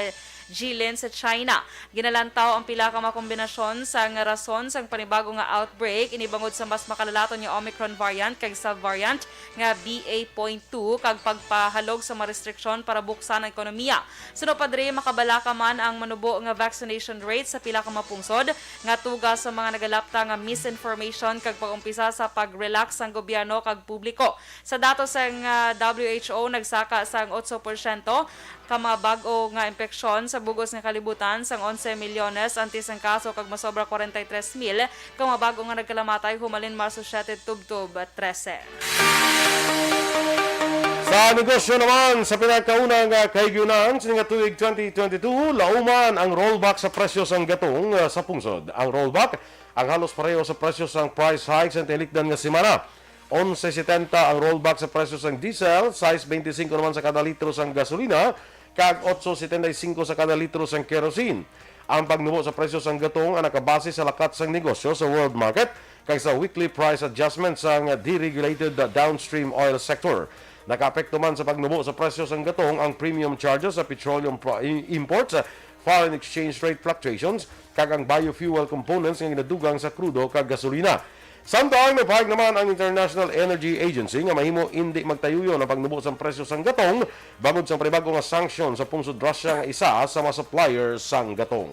Jilin sa China. Ginalantaw ang pila ka mga kombinasyon sang rason sang panibago nga outbreak, ini bangod sa mas makalalaton nga Omicron variant kag subvariant nga B A point two kag pagpahalog sa mga restriksyon para buksan ang ekonomiya. Suno pa diri, makabalaka man ang manubo nga vaccination rate sa pila ka mga pungsod nga tuga sa mga nagalapta nga misinformation kag pag-umpisa sa pag-relax sang gobyerno kag publiko. Sa datos sang, ah, W H O, nagsaka sang otso porsyento ka mga bag-o nga impeksyon sa bug-os nga kalibutan sang onse milyones antes ang kaso kag masobra kwarenta y tres mil ka mga bag-o nga nagkalamatay humalin Marso siete tubtob trese. Sa negosyo naman, sa pinakauna nga kahigayunan sini nga tuig twenty twenty-two, lauman ang rollback sa presyo sang gatong, ah, sa pungsod. Ang rollback ang halos pareho sa presyo sang price hike sa tinikdan nga semana. Onse setenta ang rollback sa presyo sang diesel, sais bente singko naman sa kada litro sang gasolina, kag otso setenta y singko sa kada litro sang kerosene. Ang pagnubo sa presyo sang gatong ang nakabase sa lakat sang negosyo sa world market kag sa weekly price adjustment sang deregulated downstream oil sector. Nakaapekto man sa pagnubo sa presyo sang gatong ang premium charges sa petroleum pro-, i-, imports, foreign exchange rate fluctuations, kag ang biofuel components nga ginadugang sa krudo kag gasolina. Samtang nagpahayag naman ang International Energy Agency nga mahimo indi magtayuyon ang pagnubo sang presyo sang gatong bangod sang panibag-o nga sanction sa pungsod Russia nga isa sa mga supplier sang gatong.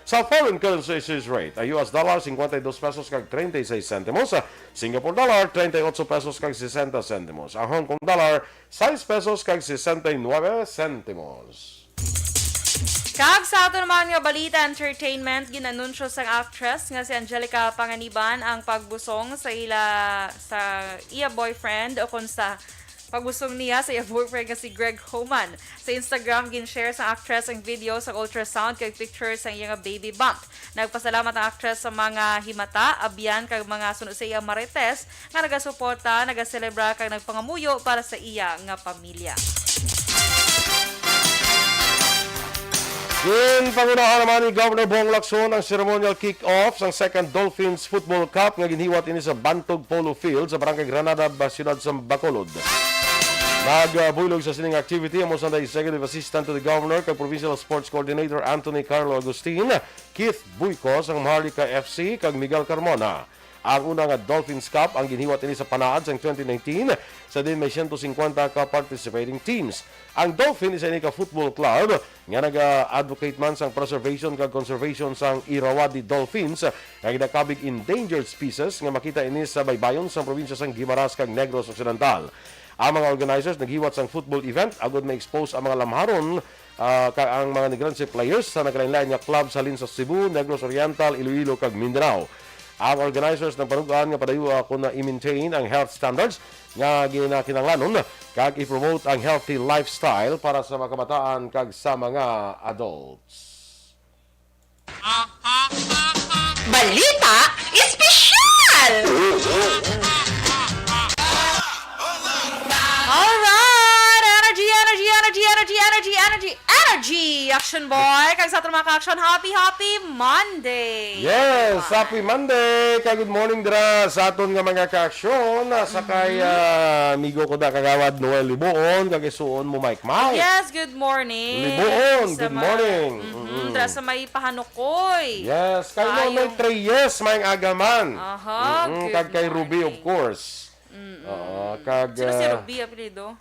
Sa foreign currency exchange rate, ang U S dollar, cincuenta y dos pesos kag treinta y seis centimos, Singapore dollar, treinta y ocho pesos kag sesenta centimos, ang Hong Kong dollar, sais pesos kag sesenta y nuebe centimos. Kag sa ato naman nga balita, entertainment, gin-anunsyo sang actress nga si Angelica Panganiban ang pagbusong sa ila, sa iya boyfriend, o kon sa pagbusong niya sa iya boyfriend nga si Greg Homan. Sa Instagram, gin-share sang actress ang video sa ultrasound kag picture sang iya nga baby bump. Nagpasalamat ang actress sa mga himata, abyan, kag mga suno sa iya marites nga nagasuporta, nagaselebra, kag nagpangamuyo para sa iya nga pamilya. Ginpangunahan naman ni Governor Bong Lacson ang ceremonial kick-off sang Second Dolphins Football Cup nga ginhiwat ini sa Bantog Polo Field sa Barangay Granada, Ba-, Siyudad sa Bacolod. Nagbuylog sa sining activity amo sang Executive Assistant to the Governor kag Provincial Sports Coordinator Anthony Carlo Agustin, Keith Buycos sang Maharlika F C, kag Miguel Carmona. Ang una nga Dolphins Cup ang ginhiwat ini sa Panaad sang twenty nineteen, sa diin may siyento singkwenta ka participating teams. Ang Dolphin isa ini ka football club nga naga-advocate man sang preservation kag conservation sang Irrawaddy dolphins, nga ginakabig endangered species nga makita ini sa baybayon sang probinsya sang Guimaras kag Negros Occidental. Ang mga organizers naghiwat sang football event agud ma-expose ang mga lamharon, ah, kag ang mga Negrense players sa nagkalainlain nga club sa halin sa Cebu, Negros Oriental, Iloilo, kag Mindanao. Ang organizers nagpanug-an nga padayoa kon i-maintain ang health standards nga ginakinahanglanon kag i-promote ang healthy lifestyle para sa mga kabataan kag sa mga adults. Balita Espesyal! Alright! Energy, energy, energy, energy, energy, energy, energy, energy! Action Boy, kag sa aton mga ka-action, happy, happy Monday! Yes, happy Monday! Kag good morning dira sa aton nga mga ka-action. Sa kay, ah, amigo ko da, Kagawad Noel Libuon, kag isuon mo, Mike Mike. Yes, good morning. Libuon, good morning. Mm-mm. Dira sa may Pahanukoy. Yes, kay Nonoy Treyes, maayong aga man. Aha, mm, kag kay Ruby, of course. Mm-mm. Oo, kag, sino si, ah, Ruby, apelyido?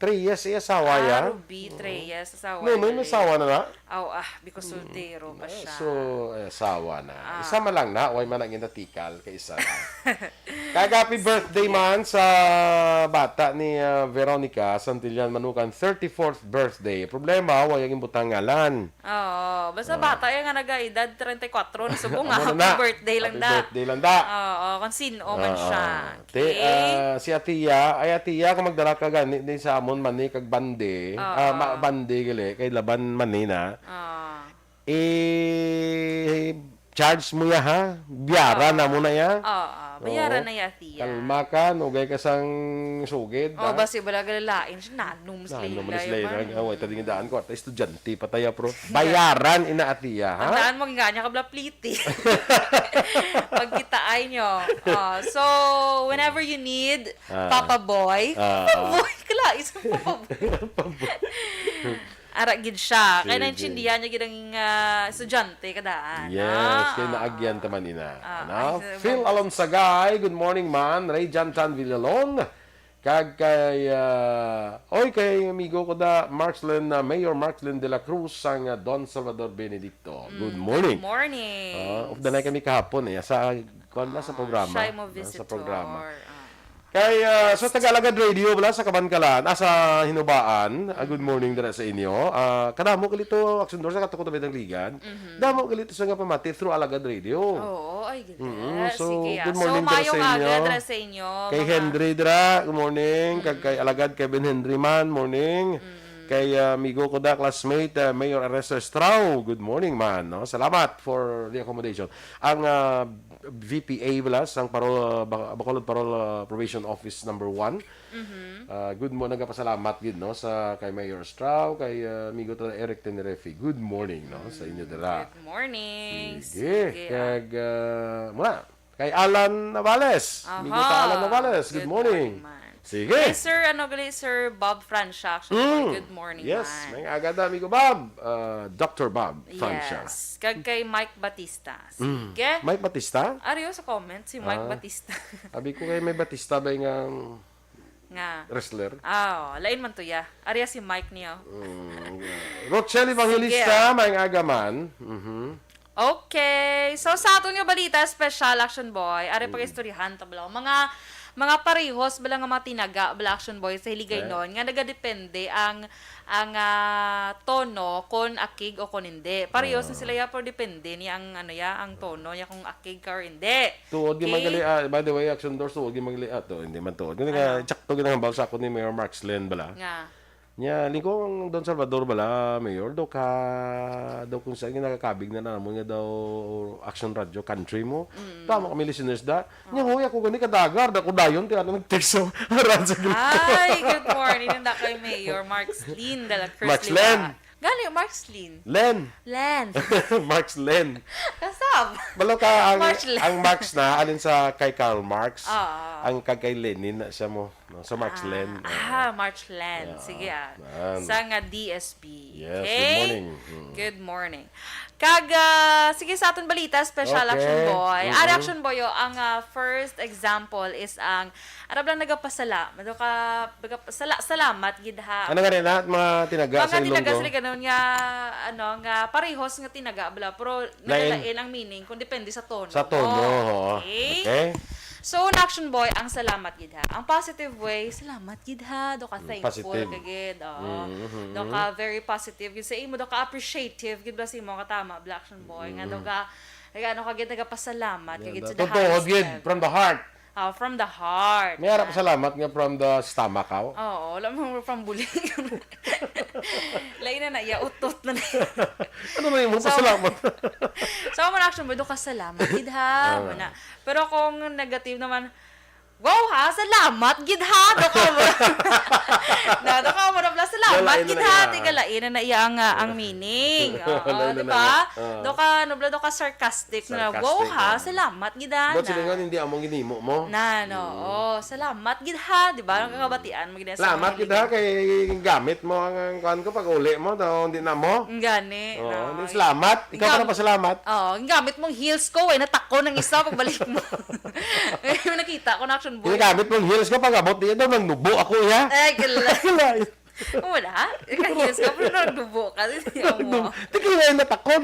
Treyes, iya asawa ya. Ah, Ruby Treyes, asawa. Nonoy, may asawa na na? Aw, ah, because soltero pa siya. So, eh, asawa na. Ah. Isa man lang na, way man ang inatikal, kay isa lang. Kag happy birthday man sa bata ni, ah, Veronica Santillan Manukan, thirty-fourth birthday. Problema, way ang imbutang ngalan. Oo, basta bata ya nga nagaedad treinta y cuatro, nasubo nga, amo na, happy birthday lang da. Happy birthday lang da. Oo, kung sin-o man siya. Ti, okay, ah, si Atiya, ay, Atiya, kung magdala ka gani, di sa amon mani kag bande, ah, ma-, bande gali, kay laban mani na. Ah. Eh, charge mo ya, ha? Bayaran na mo na ya. Oo, bayaran na ya, Atiya. Kalma ka, nugay ka sang sugid, oh, ha? Basi bala galalain siya, nanom sila. Nanom sila, man. Ang away, tadi nga daan ko, ata estudyante pa taya, pro. Bayaran ina, Atiya, ha? Ang daan mo, nga niya, kabla pliti. Pagkitaay nyo. Oh, so, whenever you need, ah, Papa Boy. Ah. Papa Boy, kala, isang Papa Boy. Papa Boy. Ara gid siya. Kay Sige. naintindihan niya gid ang, ah, estudyante kadaan. Yes, Ah, kay ah. naagyan ta man ina. Ah, Ano? ay, sa Phil bagay. Alonsagay, good morning, man. Ray Jan Tan Villalon. Kag kay, ah, oy, kay amigo ko da, Markslin, ah, Mayor Markslin de la Cruz, sang, ah, Don Salvador Benedicto. Good Mm, morning. good morning. Ah, of the night kami kahapon, eh, sa, kuwan na, sa Ah, programa. siya mo Ah, sa visitor. programa. Ah. Kay, ah, sa Tagalagad Radio, wala sa Kabankalan, ah, sa Hinubaan, ah, good morning dira sa inyo. Ah, kadamo gali to, Aksyon Dor, sa katukod ng Ligad. Mhm. Damo gali to sa nga pamati through Alagad Radio. Oo, ay, gid. Mm, so, Sige, ah. good morning So, dira sa mayong aga inyo. dira sa inyo, Kay mga Henry dira, good morning. Kag kay Mm. Alagad Kevin Henry man, morning. Mm. Kay, ah, amigo ko da, classmate, ah, Mayor Ernesto Estrao, good morning man, no? Salamat for the accommodation. Ang, ah, V P A bala, sang Parol, ah, Bac-, Bacolod Parol, ah, Probation Office number one. Mhm. Ah, good mo, nagapasalamat gid, no, sa kay Mayor Strau, kay, ah, amigo ta Eric Tenerife. Good morning, no, sa inyo dira. Good morning. Sige. Sige, ah. Kag, ah, muna, kay Alan Navales. Amigo ta Aha. Alan Navales. Good Good morning. morning, man. Sige. Kay Sir, ano gali, Sir Bob Francia, actually, Mm. good morning, Yes, man. may aga da, amigo Bob. Ah, Doctor Bob Francia. Yes. Kag kay Mike Batista. Mm. Sige. Mike Batista? Ariyo sa comment, si Mike Ah. Batista. Abi ko kay may Batista ba nga Nga. wrestler? Ah, oh, lain man to, ya. Ariya si Mike niya. Mm, yeah. Rochelle Evangelista, Sige. maayong aga man. Mhm. Okay. So, sa aton nga balita, special action boy, ari Mm. pag-istoryahan ta bala. Mga, mga parehos bala nga mga tinaga bala, action boy, sa Hiligaynon, Eh? nga nagadepende ang, ang, ah, tono kon akig o kon hindi. Parehos na Ah. sila, ya, pero depende ni ang, ano, ya, ang tono niya kung akig ka or hindi. Tuod gyud Okay? magali, ah, by the way, action doors, tuod gyud magali, ah, to, hindi man tuod. Hindi nga, Ano? tsakto gyud ang hambal sa ako ni Mayor Mark Slen bala. Nga. Nya, lingkod ang Don Salvador bala, Mayor, daw ka, daw kung saan nga nakakabig na namon nga daw Action Radio Country mo. Mm. Tama kami listeners da. Nya, Oh. hoy, ako gani kadagar, da ko dayon, ti ano nag-text sa Radyo Grito. Hi, good morning. Nanda kay Mayor Mark Slin de la Cruz Mark Slen. Liwa. Gali, Mark Slin. Len. Len. Mark Slen. Kasab. Balo ka, ang, Mark Slen. ang Marx na, alin sa kay Karl Marx, Oo. ang kag kay Lenin na siya mo. No? So, March Ah, Len, ah, oo. March Len. Yeah, Sige, ah. man. Sa nga D S P. Yes, Okay? good morning. Mm. Good morning. Kag, ah, sige, sa aton balita, special Okay. action boy. Ah, Mm-mm. action boy, oh, ang, ah, first example is ang, arab lang nagapasala-, nagaka-, nagapasala-, salamat gid ha. Ano nga rin, ha? Mga tinaga Mga sa tinaga Ilonggo? sa Ilonggo nga, ano, nga parehos nga tinaga, bla, pero Lain. nagalain ang meaning kung depende sa tono Sa tono, mo. oo. Okay? Okay. So, ang action boy, ang salamat gid ha. Ang positive way, salamat gid ha. Do ka Mm, thankful positive. ka gid, oo. Mm, mm, Do mm. ka very positive gid sa imo, do ka appreciative gid ba sa imo katama, bla, action boy. Nga do Mm. ka, nga ano ka gid, nagapasalamat ka Yeah, gid da-, sa the totoo highest gid, level. from the heart. Ah, from the heart. May harap Ah. salamat nga from the stomach, aw? Oo, wala mo from buling. Lain na na, iya, utot na na. Ano na yung So, pasalamat? so, amo na action boy, do ka salamat gid ha, Ah. mo na. Pero kung negative naman, wow ha, salamat gid ha, do ka mo. Na, do ka mo na pala, salamat Wala, yun gid na ha, lang, ah. tiga lain na na iya ang, ah, ang Ah. meaning. Oo, Lain na di na ba? lang. Ah. Do ka, ano bala, do ka sarcastic na, Sarcastic, wow ha, ah. salamat gid ha, Ba't na. sila nga hindi among ginimo mo? Na, no, Mm. oh, salamat gid ha, di ba? Ang kakabatian mo gid sa Salamat mga gid ha, hiligaynon. kay gamit mo ang, ang kuwan ko pag uli mo, daw hindi na mo. Ang gani, Oo, no? hindi, salamat. Ikaw pa Gam-, na pasalamat. Oo, ang gamit mong heels ko, eh, natakon ang isa pagbalik mo. May nakita ko na action boy. Ginagamit mong heels ko, pag abot niya daw, nang nubo ako, ya. Eh, gala. Gala. Wala. Ika heels ka, pero nagdubo ka. Hindi mo. Nagdubo. Tika na yung natakon.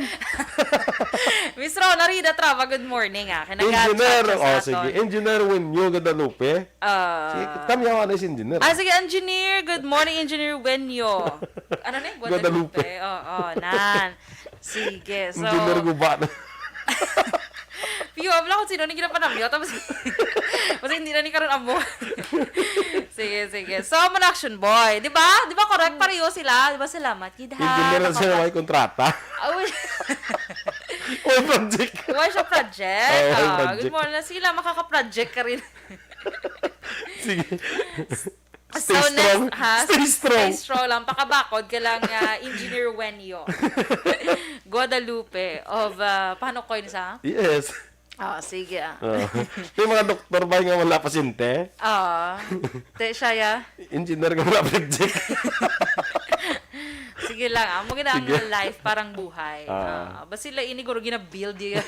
Miss Rona Rida Trava, good morning, ah. Kaya Engineer, nag-chat siya sa oh, sige. aton. Engineer Wenyo Guadalupe. Ah. Sige, kami yawa na si Engineer. Ah, sige, Engineer. Good morning, Engineer Wenyo. Ano na yung Guadalupe? Guadalupe. Oo, nan. Sige, so Engineer Guba na. Piyo, abla kung sino ni ginapanamyo. Tapos, mas hindi na ni karon amo. Sige, sige. So, amo na action boy. Di ba? Di ba correct? Pareho sila. Di ba? Salamat. Gid ha. Engineer na sila, Nakapag- may kontrata. Ah, wala. May project. Wala siya project. Oh, may Ah, project. good morning. Sige lang, makaka-project ka rin. Sige. Stay So, strong. next, ha? Stay strong. Stay strong lang. Pakabakod ka lang, ah, Engineer Wenyo. Guadalupe of, ah, paano ko yun sa? Yes. Ah, sige, ah. Ah. May mga doktor ba nga wala pasyente? Ah. Te, siya, ya. Engineer nga wala project. Sige. Sige lang, ah. Amo gina ang Sige. life, parang buhay. Ah. Ah, ba sila ini guro gina-build yun?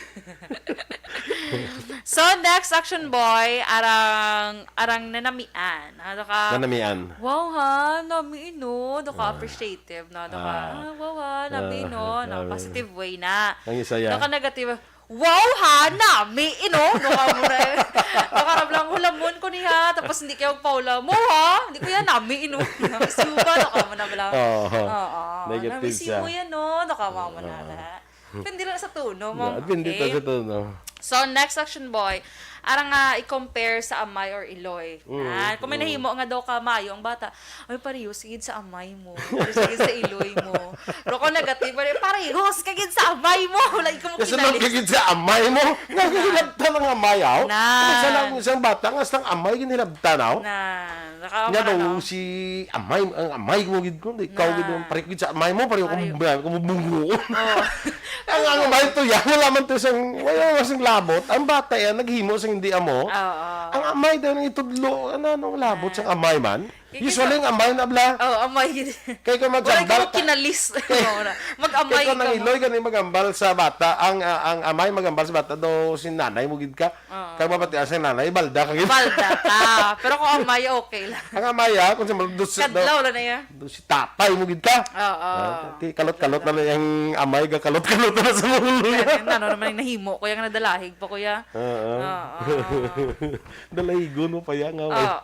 So, next action boy, arang, arang nanamian. Ano ka? Nanamian. "Wow, ha? Nami, no?" Ano ka? Ah. Appreciative, no? Ano ka? Ah. "Ah, wow, ha? Nami, Ah, no?" Ano, ah. positive way na. Ang isa, ya. Ano ka negative? "Wow, ha? Nami, ino?" Ano ka mo na eh. Ano ka lang, "Hulamon ko ni, ha?" Tapos hindi kayo paula. "Mo, ha? Hindi ko yan, nami, ino?" Suba, ano ka mo na bala. Oo. Oo. Negative Nami, siya. mo yan, no? Ano ka mo na, Oo. ha? Depende lang sa tono mo. Yeah, depende Okay? sa tono. So, next action boy. Arang nga i-compare sa amay or iloy. Mm, Ah, kung may mm. nahimo nga daw ka maayo ang bata, "Ay, parehos gid sa amay mo. Parehos gid sa iloy mo." Pero kung negative, pare, "Parehos ka gid sa amay mo." Wala ko mo Kasi kinalis. nagkagid sa amay mo. Nagkagilabtan ang amay, aw. Na. Kung sa lang isang bata, nga sang amay, ginilabtan, aw. Na. Naka-, Nga parang daw ano? si amay, ang amay mo gid ko, ikaw Na. gid ang pareho gid sa amay mo, pareho Pareho. kung, kung bungo. Oh. Ang, ang amay to yan, wala man to sang, wala man sang labot. Ang bata yan, naghimo sang hindi amo. Oo. Ang amay daw nang itudlo, ano, anong labot Ah. sang amay man? Kaya Usually, ka- ang amay na bla. Oh, amay gid. Kay kung Wala maghambal ko ka, kinalis. kay, Wala. Mag-amay kay kung ka ang mo. iloy gani maghambal sa bata, ang, ah, ang amay maghambal sa bata, daw si nanay mo gid ka. Oo. Kag mabatian sa nanay, balda ka gid. Balda ka. Pero kung amay, okay lang. Ang amay, ah, kung sa mal-, dos-, Kadlaw do-, lang na iya. do si tatay mo gid ka. Oo. Ah, ti-, kalot-kalot na lang yung amay, ga kalot-kalot na sa ulo niya. Kaya, ano naman yung nahimo, kuya, nga nadalahig pa, kuya. Oo. Oo. Dalahigon mo pa yan, nga, Oo.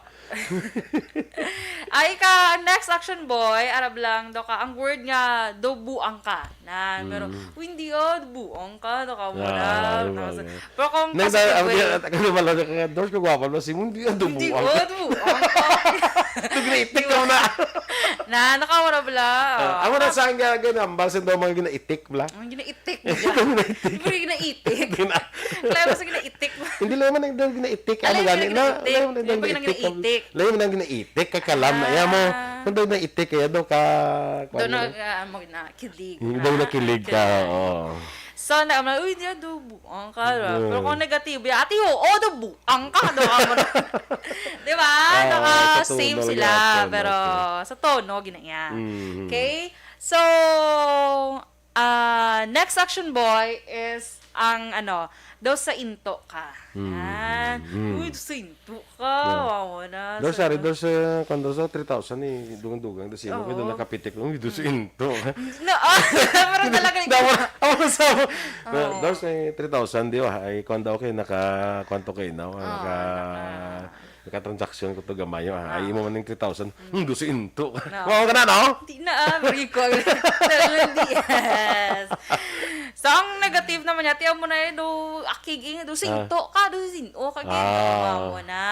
Ay, ka, next action boy, arab lang daw ka, ang word nga, do buang ka. Nan, pero, Mm. "Uy, hindi, ah, buang ka, naka mo Ah, na." ano Tapos, ba? pero kung Nang positive dahil, ang way, di-, ang di-, wala na ka, Dors, kagwapo na si Mundi, ang Hindi, dumuang. oh, dumuang ka. Ito, ginaitik ka na. Na, naka mo na bala. Ah, ang wala Ah, sa ang gagawin, ang balsa daw mga ginaitik, bla. Ang ginaitik, Ito, bla. ginaitik. Hindi mo ginaitik. Gina- Kaya mo sa ginaitik, bla. Hindi lang man ang daw ginaitik, Ano ano yung gani na? ginaitik? Alam mo na Yung daw pag ginaitik, ginaitik. Alam mo na ginaitik, kakalam na, iya mo. Ah. Kung daw naitik, kaya daw ka, Daw kwan na, mo. ah, mo na, kilig. Hindi daw Ah, nakilig ka, kilig. oo. So, na, "Uy, di, ah, dubuang ka, ah." Pero Mm. kung negatibo, "Ate, oo, dubuang ka," daw ka mo na. Di ba? Ah, Naka-same sa tono sila, lang, pero okay. sa tono, ginaya. Mm. Okay? So, ah, next action boy is ang, ano, daw sa into ka. Mm, Yan. mm. "Uy, daw sa into ka." Yeah. Wawa na. Daw, Sa sorry, daw sa, kung daw sa three thousand, eh, dugang-dugang, daw sa imo, Oo. kaya daw nakapitik lang, daw sa Mm. into. No, ah, parang talaga ni Daw, ako sa, Oo. daw sa three thousand, di ba? Ay, kung daw kayo, naka, kwanto kayo, no? Oo, Naka, naka- naka-transaction ko to gamay, ah. Ah. Ay, imo man yung three thousand. Mm. Hmm, daw sa into. No. Wow ka na, no? Di na, ah, Rico. Yes. So, ang negative naman niya, tiyan mo na yun, do, akig, eh, do, Ah. sinto ka, do, sin-, o, kag, Ah. ginawa mo na.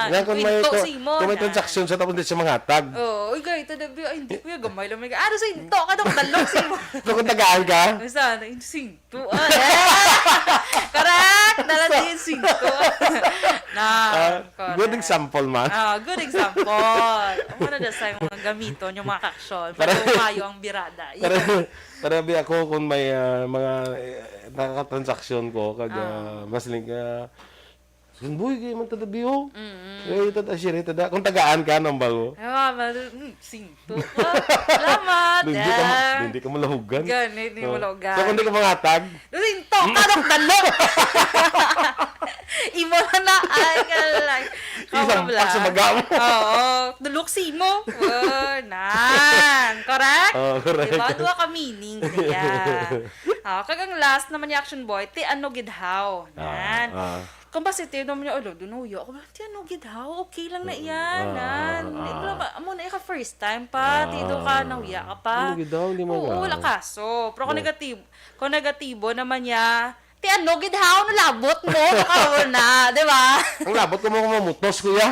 Nga, kung may Kwento to-, si mo kung may na. transaction sa tapos di siya mangatag. Oo, uy, gay, ito, dabi, ay, hindi, kuya, gamay lang, may, ah, do, sinto ka, do, dalok, si mo. Kung tagaan ka? Basta, na, sinto, ah, eh. Correct! Dala So, din, sinto. Na, Ah, good correct. example, man. Ah, good example. Ang mga dasay mga gamiton, yung mga kaksyon. Para Para umayo ang birada. Para, Yan. para bi ako kung may, ah, mga, eh, nakakatransaksyon ko, kag, Ah. ah, mas ling-, ah, "Sunboy, kaya man tada biyo." Mm-mm. Eh, tada, share, tada. Kung tagaan ka, nambal mo. Ah, malu-, mm, sinto ka. Salamat. Hindi ka ma-, Ah. hindi ka malahugan. Ganit, hindi Oo. malahugan. So, kung di ka mangatag, Sinto ka, dok, dalok. Imo na na, ay, ka lang. Isang Kawala. pak sa baga mo. Oo, dalok si imo. Oh, nan. Correct? Oh, correct. Diba? Duha ka meaning niya. Ah, kag ang last naman ni Action Boy, ti ano gid haw. Ah, Nan. ah. Kung positive naman niya, "Ala, doon nahuya ako." Ti ano gid haw? Okay lang na Mm, iyan, ah, nan. ah, Ito ah. lang ba? Amo na ka first time pa. Ti doon ka, Ah. nahuya ka pa. Ano gid daw? Hindi mo Oo, ka. wala kaso. Pero kung No. negative, kung negatibo naman niya, "Ti ano gid haw, nalabot mo?" Baka mo na, di ba? Ang labot ko mo kung mamutos, kuya.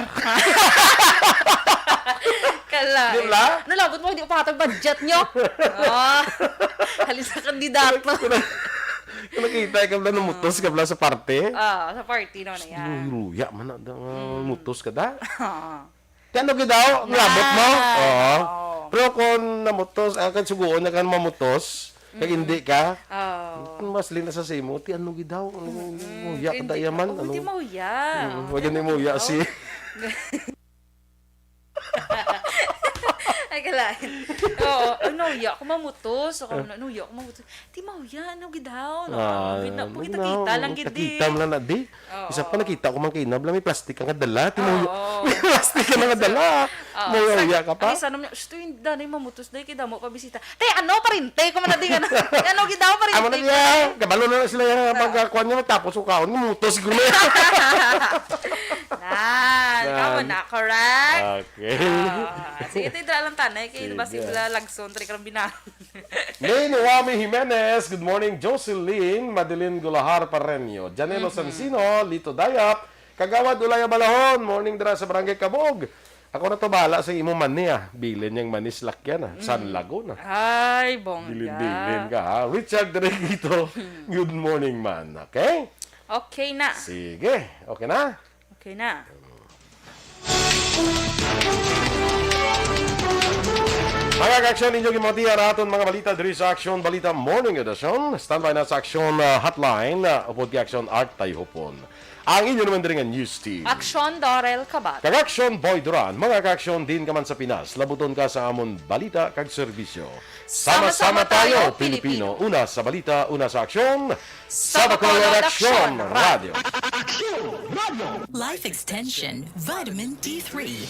Kala, Di eh. ba? "Nalabot mo, hindi ko pakatag budget nyo." Oh. Halin sa kandidato. Kung nakita ka bla, namutos ka bla sa parte. Ah, sa party naman na yan. Ruya man na, da, Mm. mutos ka da. Ah. Ti ano gid daw? Ang Na. labot mo? Oo. Oo. Pero kung namutos, ah, kag suguon na ka mamutos, kag Mm. hindi ka, Oo. mas lina sa simo, ti ano gid daw? Ano, Mm-mm. muya ka Hindi da yaman? pa. Oh, Ano? hindi mauya. Mm, Oh, wag ti ni ano muya gid si daw? Ay, Kalain. Oo. Ay, nauya ko mamutos. Ako, nauya ko mamutos. Di mauya, ano gid haw? No? Ah, Gid na, ano pagkita-kita lang gid di. Kita mo lang na di. Oo. Isa pa nakita ko man kay Inab, may plastic ka nga dala. Di mauya. Oo. May plastic ka nga dala. Oo. Mauya ka pa. Ang isa naman, "Shh, to yung danay mamutos, day, kay damo pa bisita." Te, ano, parinte? Kung man na di nga na. Ano gid daw, parinte? Amo na niya. Kabalo na lang sila yung pagkakuan niya, tapos ukaon, mutos siguro na yan. Nan, Nan. Kamo na, correct? Okay. Ah, sige, ito yung lang tanay, kay Sige. Basig la lagson, tari karang binahan. May Noami Jimenez, good morning. Jocelyn, Madeline Gulahar Pareño, Janelo Mhm. Sansino, Lito Dayap, Kagawad Ulaya Balahon, morning dira sa Barangay Kabog. Ako na to, bahala sa imo mani, ah. Bilin niyang mani sa lakyan, ah. San Mm. Laguna. Ay, bongga. Bilin-bilin ka, ha? Richard Dereguito, good morning, man. Okay? Okay na. Sige. Okay na? Okay na. Mga ka-aksyon, inyong gimatian ang aton mga balita diri sa Aksyon Balita Morning Edition. Standby na sa Aksyon, ah, Hotline, ah, upod kay Aksyon Art Tayhupon. Ang inyo naman diri nga news team. Aksyon Dorel Kabat. Kag Aksyon Boy Duran. Mga ka-aksyon, diin ka man sa Pinas, labuton ka sa amon balita kag serbisyo. Sama-sama tayo, Pilipino. Una sa balita, una sa aksyon. Sa Bacolod Aksyon Radio. Aksyon Radio. Life Extension, Vitamin D three.